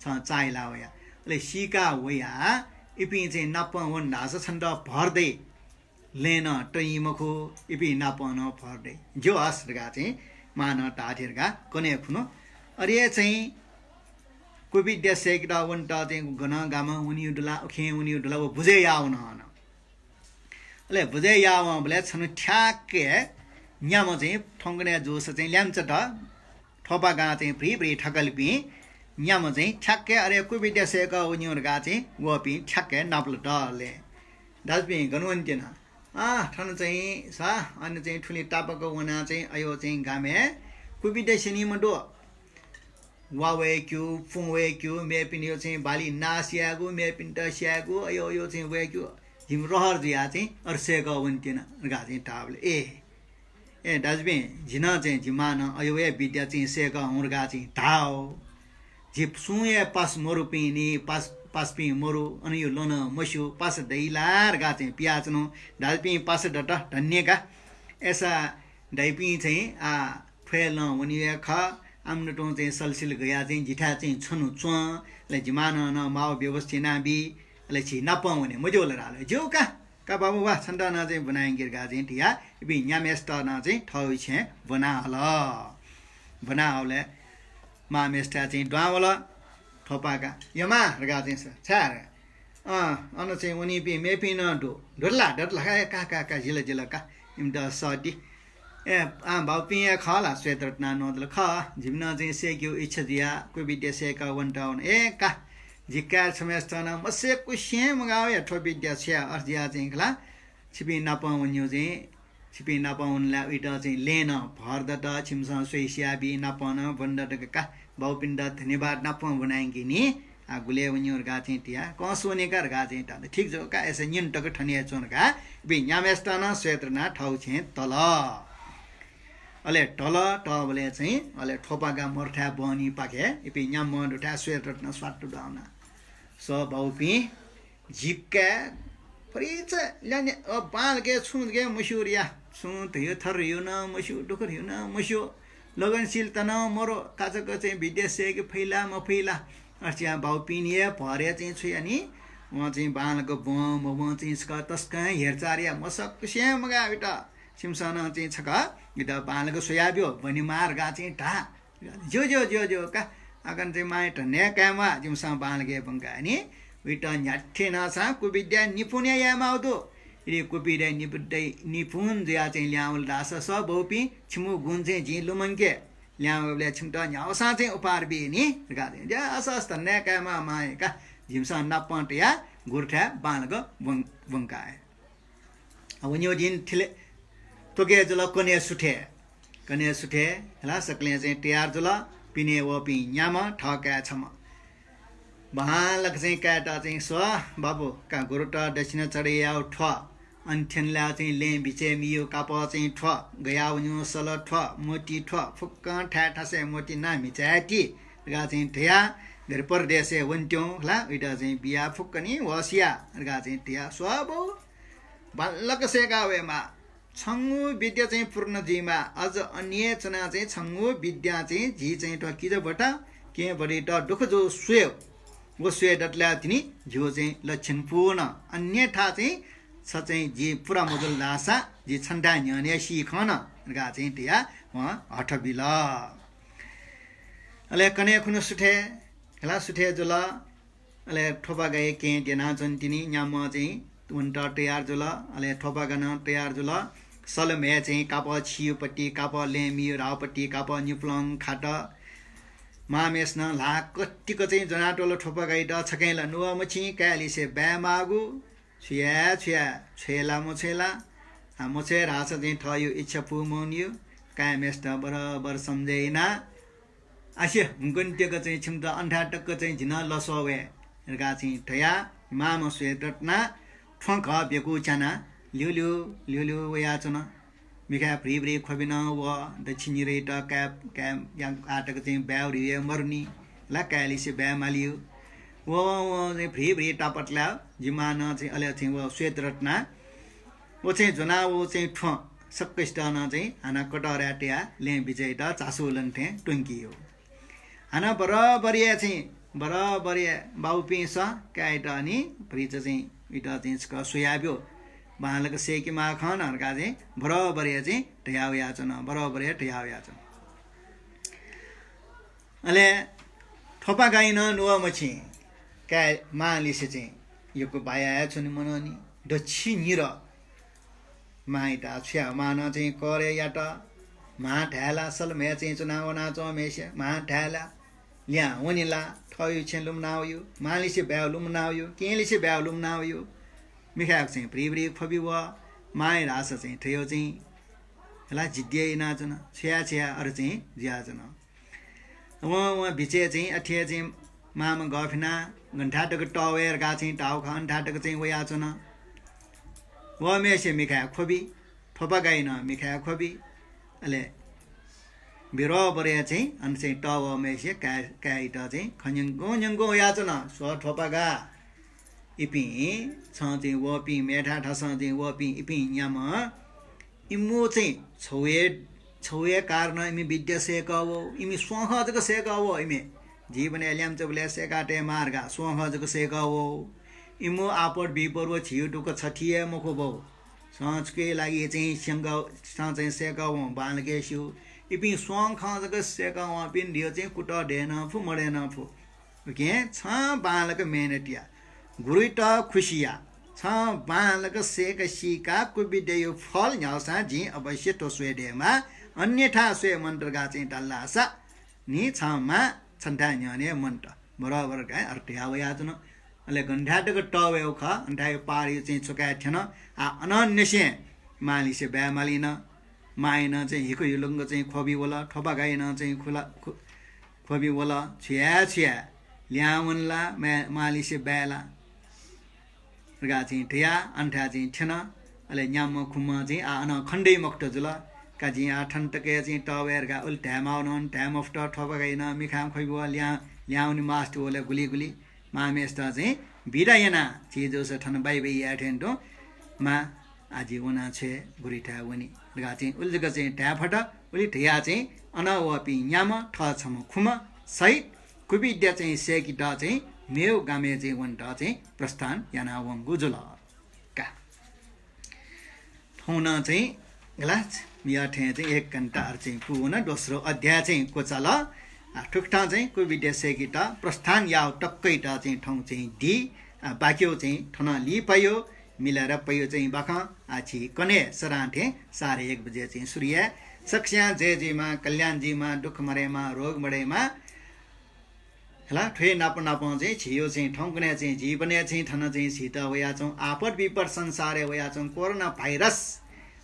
छं चाःहिला वया। अले सीका वयाः इपिं चाहिँ नापं वन धाःसा छन्त भर दइ। लँय् नं तइ मखु, इपिं नापं नं भर दइ। ज्यू हस् धकाः चाहिँ मां नं धाःथें धकाः कन्हय् खुन्हु। अले चाहिँ कुविद्या सय्‌केत वनेत चाहिँ गनं गामं वनीगु दु ला, उखें वनीगु दु ला, व बुझय् याः वन हं। अले बुझय् याः वंबलय् छन्हु ठ्याक्क हे न्याम्ह चाहिँ थौंकन्हय् जूसा चाहिँ ल्याम्चा दः। थोपागां चाहिँ भ्रिभ्रि थकालिपिं न्याम्ह चाहिँ ठ्याक्क हे अले कुविद्या सय्‌कः वनीगु धकाः चाहिँ वःपिं ठ्याक्क हे नापलात। अले दाजुपिं गन वनेत्यन? अँ, थन चाहिँ सा, अन चाहिँ थुलि तापाक वनाः चाहिँ अयो चाहिँ गामय् कुविद्या स्यनीम्ह दु। वा वय्‌क्यू, पुँ वय्‌क्यू, मेपिन्त चाहिँ बाली नाश यायेगु, मेपिन्त स्यायेगु, अयो अयो चाहिँ वय्‌क्यू, जिमि रहर जुयाः चाहिँ अथे सय्‌कः वनेत्यन धकाः चाहिँ धाःबलय्, ए, ए दाजुपिं, जि नं चाहिँ जि मां नं अयो हे विद्या चाहिँ सय्‌कः हुँ धकाः चाहिँ धाः। जि सुं हे पासा मरुपिं नि, पास, पासापिं मरु, अन यो लँ नं मस्यू, पासा दइ ला धकाः चाहिँ पियाच्वनु। दाजुपिं पासा दत, धन्य का। अय्‌सा दाइपिं चाहिँ आः थ्व हे लँ वनीगु हे खः। आमन्त्रण चाहिँ सलसिल गयाः चाहिँ जिथाय् चाहिँ छन्हु च्वँ। अले जि मां नं माःगु व्यवस्था यानाबी। अले झी नापं वने मज्यू ला धाल। ज्यू का, का बाबु वा, छन्त नं चाहिँ ब्वनायंके धकाः चाहिँ धयाः इपिं न्याम्हेसित नं चाहिँ थःगु छेँय् ब्वना हल। ब्वना हःबलय् मांम्हेसिथाय् चाहिँ दुहां वल। थोपागा, यमा धकाः चाहिँ स-, छाय् धकाः। अँ, अन चाहिँ वनीपिं मेपिं नं दु। दु ला, दु ला, का, का, का, का, जिल, जिल, का। इमित सःति। ए, आः बाउपिं हे खः ला, श्वेतरत्नां न्वंतल। खः, जिमित नं चाहिँ सय्‌केगु इच्छा जुयाः कुविद्या सय्‌कः वनेत वन। ए, का, जि काय् छम्हेसित नं मसय्‌कुसें मगाः वया थ्व विद्या छ्वया, अथे जुयाः चाहिँ खला, छिपिं नापं वनीगु चाहिँ, छिपिं नापं वनेबलय् उइत चाहिँ लँय् नं भर दत, छिमिसं स्वयाः सियाबी, नापं नं ब्वने दत का। बाउपिन्त धन्यवाद, नापं ब्वनायंके नि। आः गुलय् वनीगु धकाः चाहिँ धयाः, कंस वने का धकाः चाहिँ धाल। ठीक जू का, अय्‌सा न्हिन तक थन हे च्वँ धकाः इपिं न्याम्हेसित नं श्वेतरत्नां थःगु छेँय् तल। अले तल, तःबलय् चाहिँ अले थोपागा मरुथाय् बहनीपाखे इपिं न्याम्ह दुथाय् श्वेतरत्न स्वात्तु दुहां वना। स बाउपिं, जि काय् भतिचा ल्याने, अ, बांलाक छुं जक मस्यू रे या। छुं धयो थर धयो नं मस्यू, दुःख धयो नं मस्यू। लगनशीलता नं मरु, काचाक्क चाहिँ विद्या सय्‌के फइ ला, मफइ ला। अथे जुयाः बाउपिं हे भर हे चाहिँ छु यानि, वं चाहिँ बांलाक ब्वं मब्वं चाहिँ छकः तसकं हेरचाह या, मसय्‌कुसें मगाः वइत। छिमिसं नं चाहिँ छकः जितः बांलाक स्वयाब्यु, ब्वनेमाः धकाः चाहिँ धा। ज्यू, ज्यू, ज्यू, ज्यू का। आकन चाहिँ मांया धन्य कायेमाः, जिमिसं बांलाक ब्वंका नि। उइत न्ह्याथे नं छां कुविद्या निपुण हे यायेमाःगु दु। यदि कुविद्या निपु-, निपुण जुयाः चाहिँ ल्याहां वल धाःसा स बाउपिं, छिमिगु गुण चाहिँ जिं लुमंके। ल्याहां वयेबलय् छिमित न्ह्यावसां चाहिँ उपहार बी नि धकाः चाहिँ। ज्या, हस्, हस्, धन्य कायेमाः मांया का। जिमिसं नापं तयाः गुरुथाय् बांलाक ब्वं-, ब्वंका। वनीगु दिं थिले त्वके जुल कन्हय् सुथय्। कन्हय् सुथय् हला सकलें चाहिँ तयार जुल। पिने वःपिं न्याम्ह, थः काय् छम्ह। बांलाक चाहिँ काय्‌त चाहिँ स्व, बाबु, का गुरुत दक्षिणा चढे याउ थ्व। अन थ्यनेलाः चाहिँ लँय् बिचय् मियु कापः चाहिँ थ्व। गया वनीगु सल थ्व, मोती थ्व, फुक्कं थाय् थासय् मोती ना म्हिचाय् ति धकाः चाहिँ धयाः गथे परदेशय् वनेत्यं हला, उइत चाहिँ बियाः फुक्क नि होश या धकाः चाहिँ धयाः स्व बाबु। बांलाक सय्‌का वयेमाः। छंगु विद्या चाहिँ पूर्ण जुइमाः। अझ अन्य च्वनाः चाहिँ छंगु विद्यां चाहिँ झी चाहिँ थ्व किजा भत, केहेँ भतित दुःख जू स्वये। व स्वये दतले तिनि झीगु चाहिँ लक्ष्य पूर्ण। अन्यथा चाहिँ छ चाहिँ जि पूरा मजुल धाःसा जि छन्थाय् न्ह्यःने सी खन धकाः चाहिँ धयाः वं हठ बिल। अले कन्हय् खुन्हु सुथय्, हला सुथय् जुल। अले थोपागाया केहेँ द्यनाच्वन तिनि, न्याम्ह चाहिँ वनेत तयार जुल। अले थोपागा नं तयार जुल। सल म्हय् चाहिँ कापः छियुपट्टि, कापः लँय् मियु धाःपट्टि, कापः निपुलं खात। मांम्हेसिनं ल्हाः कतिक चाहिँ ज्वनातल थोपागायात, छकः ला नुगः मछिं, काय्‌लिसे बाये माःगु। छु याये, छु याये, छ्वये ला मछ्वये ला? आ, मछ्वये धाःसा चाहिँ थःयु इच्छा पूवंगु नि। काय्‌म्हेसित बराबर सम्झय् यानाः आसे हुंकन त्यक चाहिँ छिमित अन्थाय् तक चाहिँ जि नं लसः वये धकाः चाहिँ धयाः मांम्ह श्वेतरत्नां थ्वँ घः ब्यकू च्यानाः ल्यूल्यू ल्यूल्यू वयाच्वन। मिखाय् भ्रिभ्रि ख्वबि नं वः, दच्छि निरय् त काय्, काय् या-, आः तक चाहिँ बाय् वरीगु हे मरुनि ला, काय्‌लिसे बाय् मालीगु। वं, वं, वं चाहिँ भ्रिभ्रि तापातलाः जिमां नं चाहिँ अले चाहिँ व श्वेत रत्ना व चाहिँ ज्वनाः व चाहिँ थ्वँ सकसितं नं चाहिँ हानं कटःराय् तयाः लँय् बिज्याइत झासु लन थें त्वंकीगु। हानं बराबरया चाहिँ, बराबरया बाउपिन्सं काय्‌यात अनि भ्रिचा चाहिँ, इत चाहिँ छकः स्वयाब्यु। बांलाक सय्‌केमाः खं धकाः चाहिँ बराबरया चाहिँ धयावयाच्वन, बराबरया धयावयाच्वन। अले थ्वपागां नं नुगः मछिं काय् मांलिसे चाहिँ यक्व बाया हे च्वने मनंनि। दच्छि निरः मांयात छु याये, मां नं चाहिँ करय् यात। मां धाये ला, सलमय् चाहिँ च्वना वनाच्वंम्हय्‌सित मां धाये ला, ल्याहां वने ला, थःगु छेँ लुमना वइगु, मांलिसे बाय् लुमना वइगु, केहेँलिसे बाय् लुमना वइगु। मिखाय् चाहिँ भ्रिभ्रि ख्वबि वः, मांया धाःसा चाहिँ थ्व चाहिँ हला जिद्दी यानाच्वन, छु याये छु याये अथे चाहिँ जुयाच्वन। वं, वं बिचय् चाहिँ अथे हे चाहिँ मांम्ह गःफिनाः गन थाय् तक तः वये धकाः चाहिँ धाःगु खः, अन थाय् तक चाहिँ वयाच्वन। वःम्हय्‌सित मिखाय् ख्वबि, थ्वपागां नं मिखाय् ख्वबि। अले बराबरया चाहिँ अन चाहिँ तः वःम्हय्‌सित काय्, काय्‌यात चाहिँ खँ न्यंकं न्यंकं वयाच्वन। स्व थ्वपागा, इपिं छं चाहिँ वःपिं, मेथाय् थासं चाहिँ वःपिं इपिं न्याम्ह इमिगु चाहिँ छगू हे, छगू हे कारणं इमि विद्या सय्‌कः वः, इमि स्वांखं जक सय्‌कः वः, इमि जीवनय् ल्याय्म्हचाबलय् सय्‌का तयेमाः धकाः स्वांखं जक सय्‌कः वः। इमिगु आपत विपत व झीगु दुःख छथी हे मखु बौ। छं छुकिया लागि चाहिँ स्यंक, छं चाहिँ सय्‌कः वं बांलाक हे स्यू। इपिं स्वांखं जक सय्‌कः वंपिं धियो चाहिँ कुतः दये नं फु, मदये नं फु। उकिं छं बांलाक मेहनत या, गुरुइत खुसि या। छं बांलाक सय्‌का सीकाः कुविद्याया फल न्ह्याःसां जिं अवश्य थ्व स्वये दयेमाः, अन्यथा स्वये मन्त धकाः चाहिँ धाल धाःसा नि छं मां छन्थाय् न्ह्यःने मन्त। बराबर धकाः अथे धयाः वयाच्वन। अले गन थाय् तक तः वयेगु खः, अन थाय् पारय् चाहिँ छ्वकाय् थ्यन। आः अनंनिसें मांलिसे बाय् मालीन। मांया नं चाहिँ हिक्क हिलुंक चाहिँ ख्वबि वल, थ्वपागाया नं चाहिँ खुला, खु-, ख्वबि वल। छु याये छु याये, ल्याहां वने ला, मां-, मांलिसे बाय् ला धकाः चाहिँ धयाः अन थाय् चाहिँ थ्यन। अले न्याम्ह खुम्ह चाहिँ आः अनं खने दइ मखुत जुल। का जिं आः थन तक हे चाहिँ तः वये धकाः उलि धाये माःगु नं धाये मफुत, थ्वपागाया नं मिखां ख्वबि वः, ल्याहां, ल्याहां वने मास्ति वल गुलि गुलि। मांम्हय्‌सित चाहिँ बिदा यानाः झी जूसा थन बाइ बाइ याये थें तुं, मां आः जि वना छ्वये, गुरुइथाय् वने धकाः चाहिँ उलि जक चाहिँ धाये फत। उलि धयाः चाहिँ अन वःपिं न्याम्ह थः छम्ह खुम्ह सहित कुविद्या चाहिँ सय्‌केत चाहिँ मेगु गामय् चाहिँ वनेत चाहिँ प्रस्थान याना वंगु जुल। का। थौं नं चाहिँ गला मिया थें चाहिँ एक घण्टा अथे चाहिँ पूवन, दोस्रो अध्याय चाहिँ क्वचाल। आ, थुकथं चाहिँ कुविद्या सय्‌केत प्रस्थान याःगु तक्कयात चाहिँ थौं चाहिँ दी, आ, बाकीगु चाहिँ थनं लिपाया, मिलारेपाया चाहिँ बाखं, आ, झी कन्हय् सरां थें साढे एक बजे चाहिँ सुरु याये। सकस्यां जय जुइमा, कल्याण जुइमा, दुःख मदयेमा, रोग मदयेमा। हला, थ्व नाप नापं चाहिँ झीयो चाहिँ थौंकन्हय् चाहिँ जीवनय् चाहिँ थन चाहिँ झीत वयाच्वं आपत विपत संसारय् वयाच्वं कोरोना भाइरस,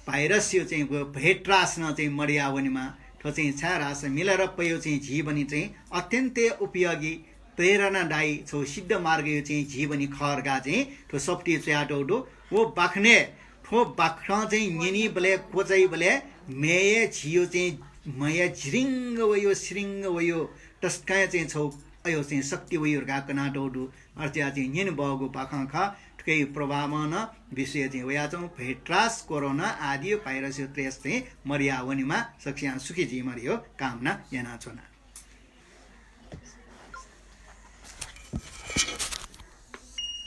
भाइरसयो चाहिँ व भयत्रास नं चाहिँ मदया वनेमा। थ्व चाहिँ छाय् धाःसा मिलारेपायो चाहिँ जीवनी चाहिँ अत्यन्तै उपयोगी, प्रेरणादायी छौ सिद्ध मार्गयो चाहिँ जीवनी खः धकाः चाहिँ थ्व सफुती च्वयातौ दु। व बाखनय् थ्व बाखं चाहिँ न्यनीबलय् क्वचाइबलय् म्हेया झीयो चाहिँ म्हेया झिरिंग वयो, सिरिंग वयो, तसकं चाहिँ छौ अयो चाहिँ शक्ति वयो धकाः कनातौ दु। अथे चाहिँ न्यनेबहःगु बाखं खः। थुकिया प्रभावं नं विश्वय् चाहिँ वयाच्वं भयत्रास, कोरोना आदि भाइरसयो त्रयस चाहिँ मदया वनेमा, सकस्यां सुखी जुइमा धयो कामना यानाच्वना।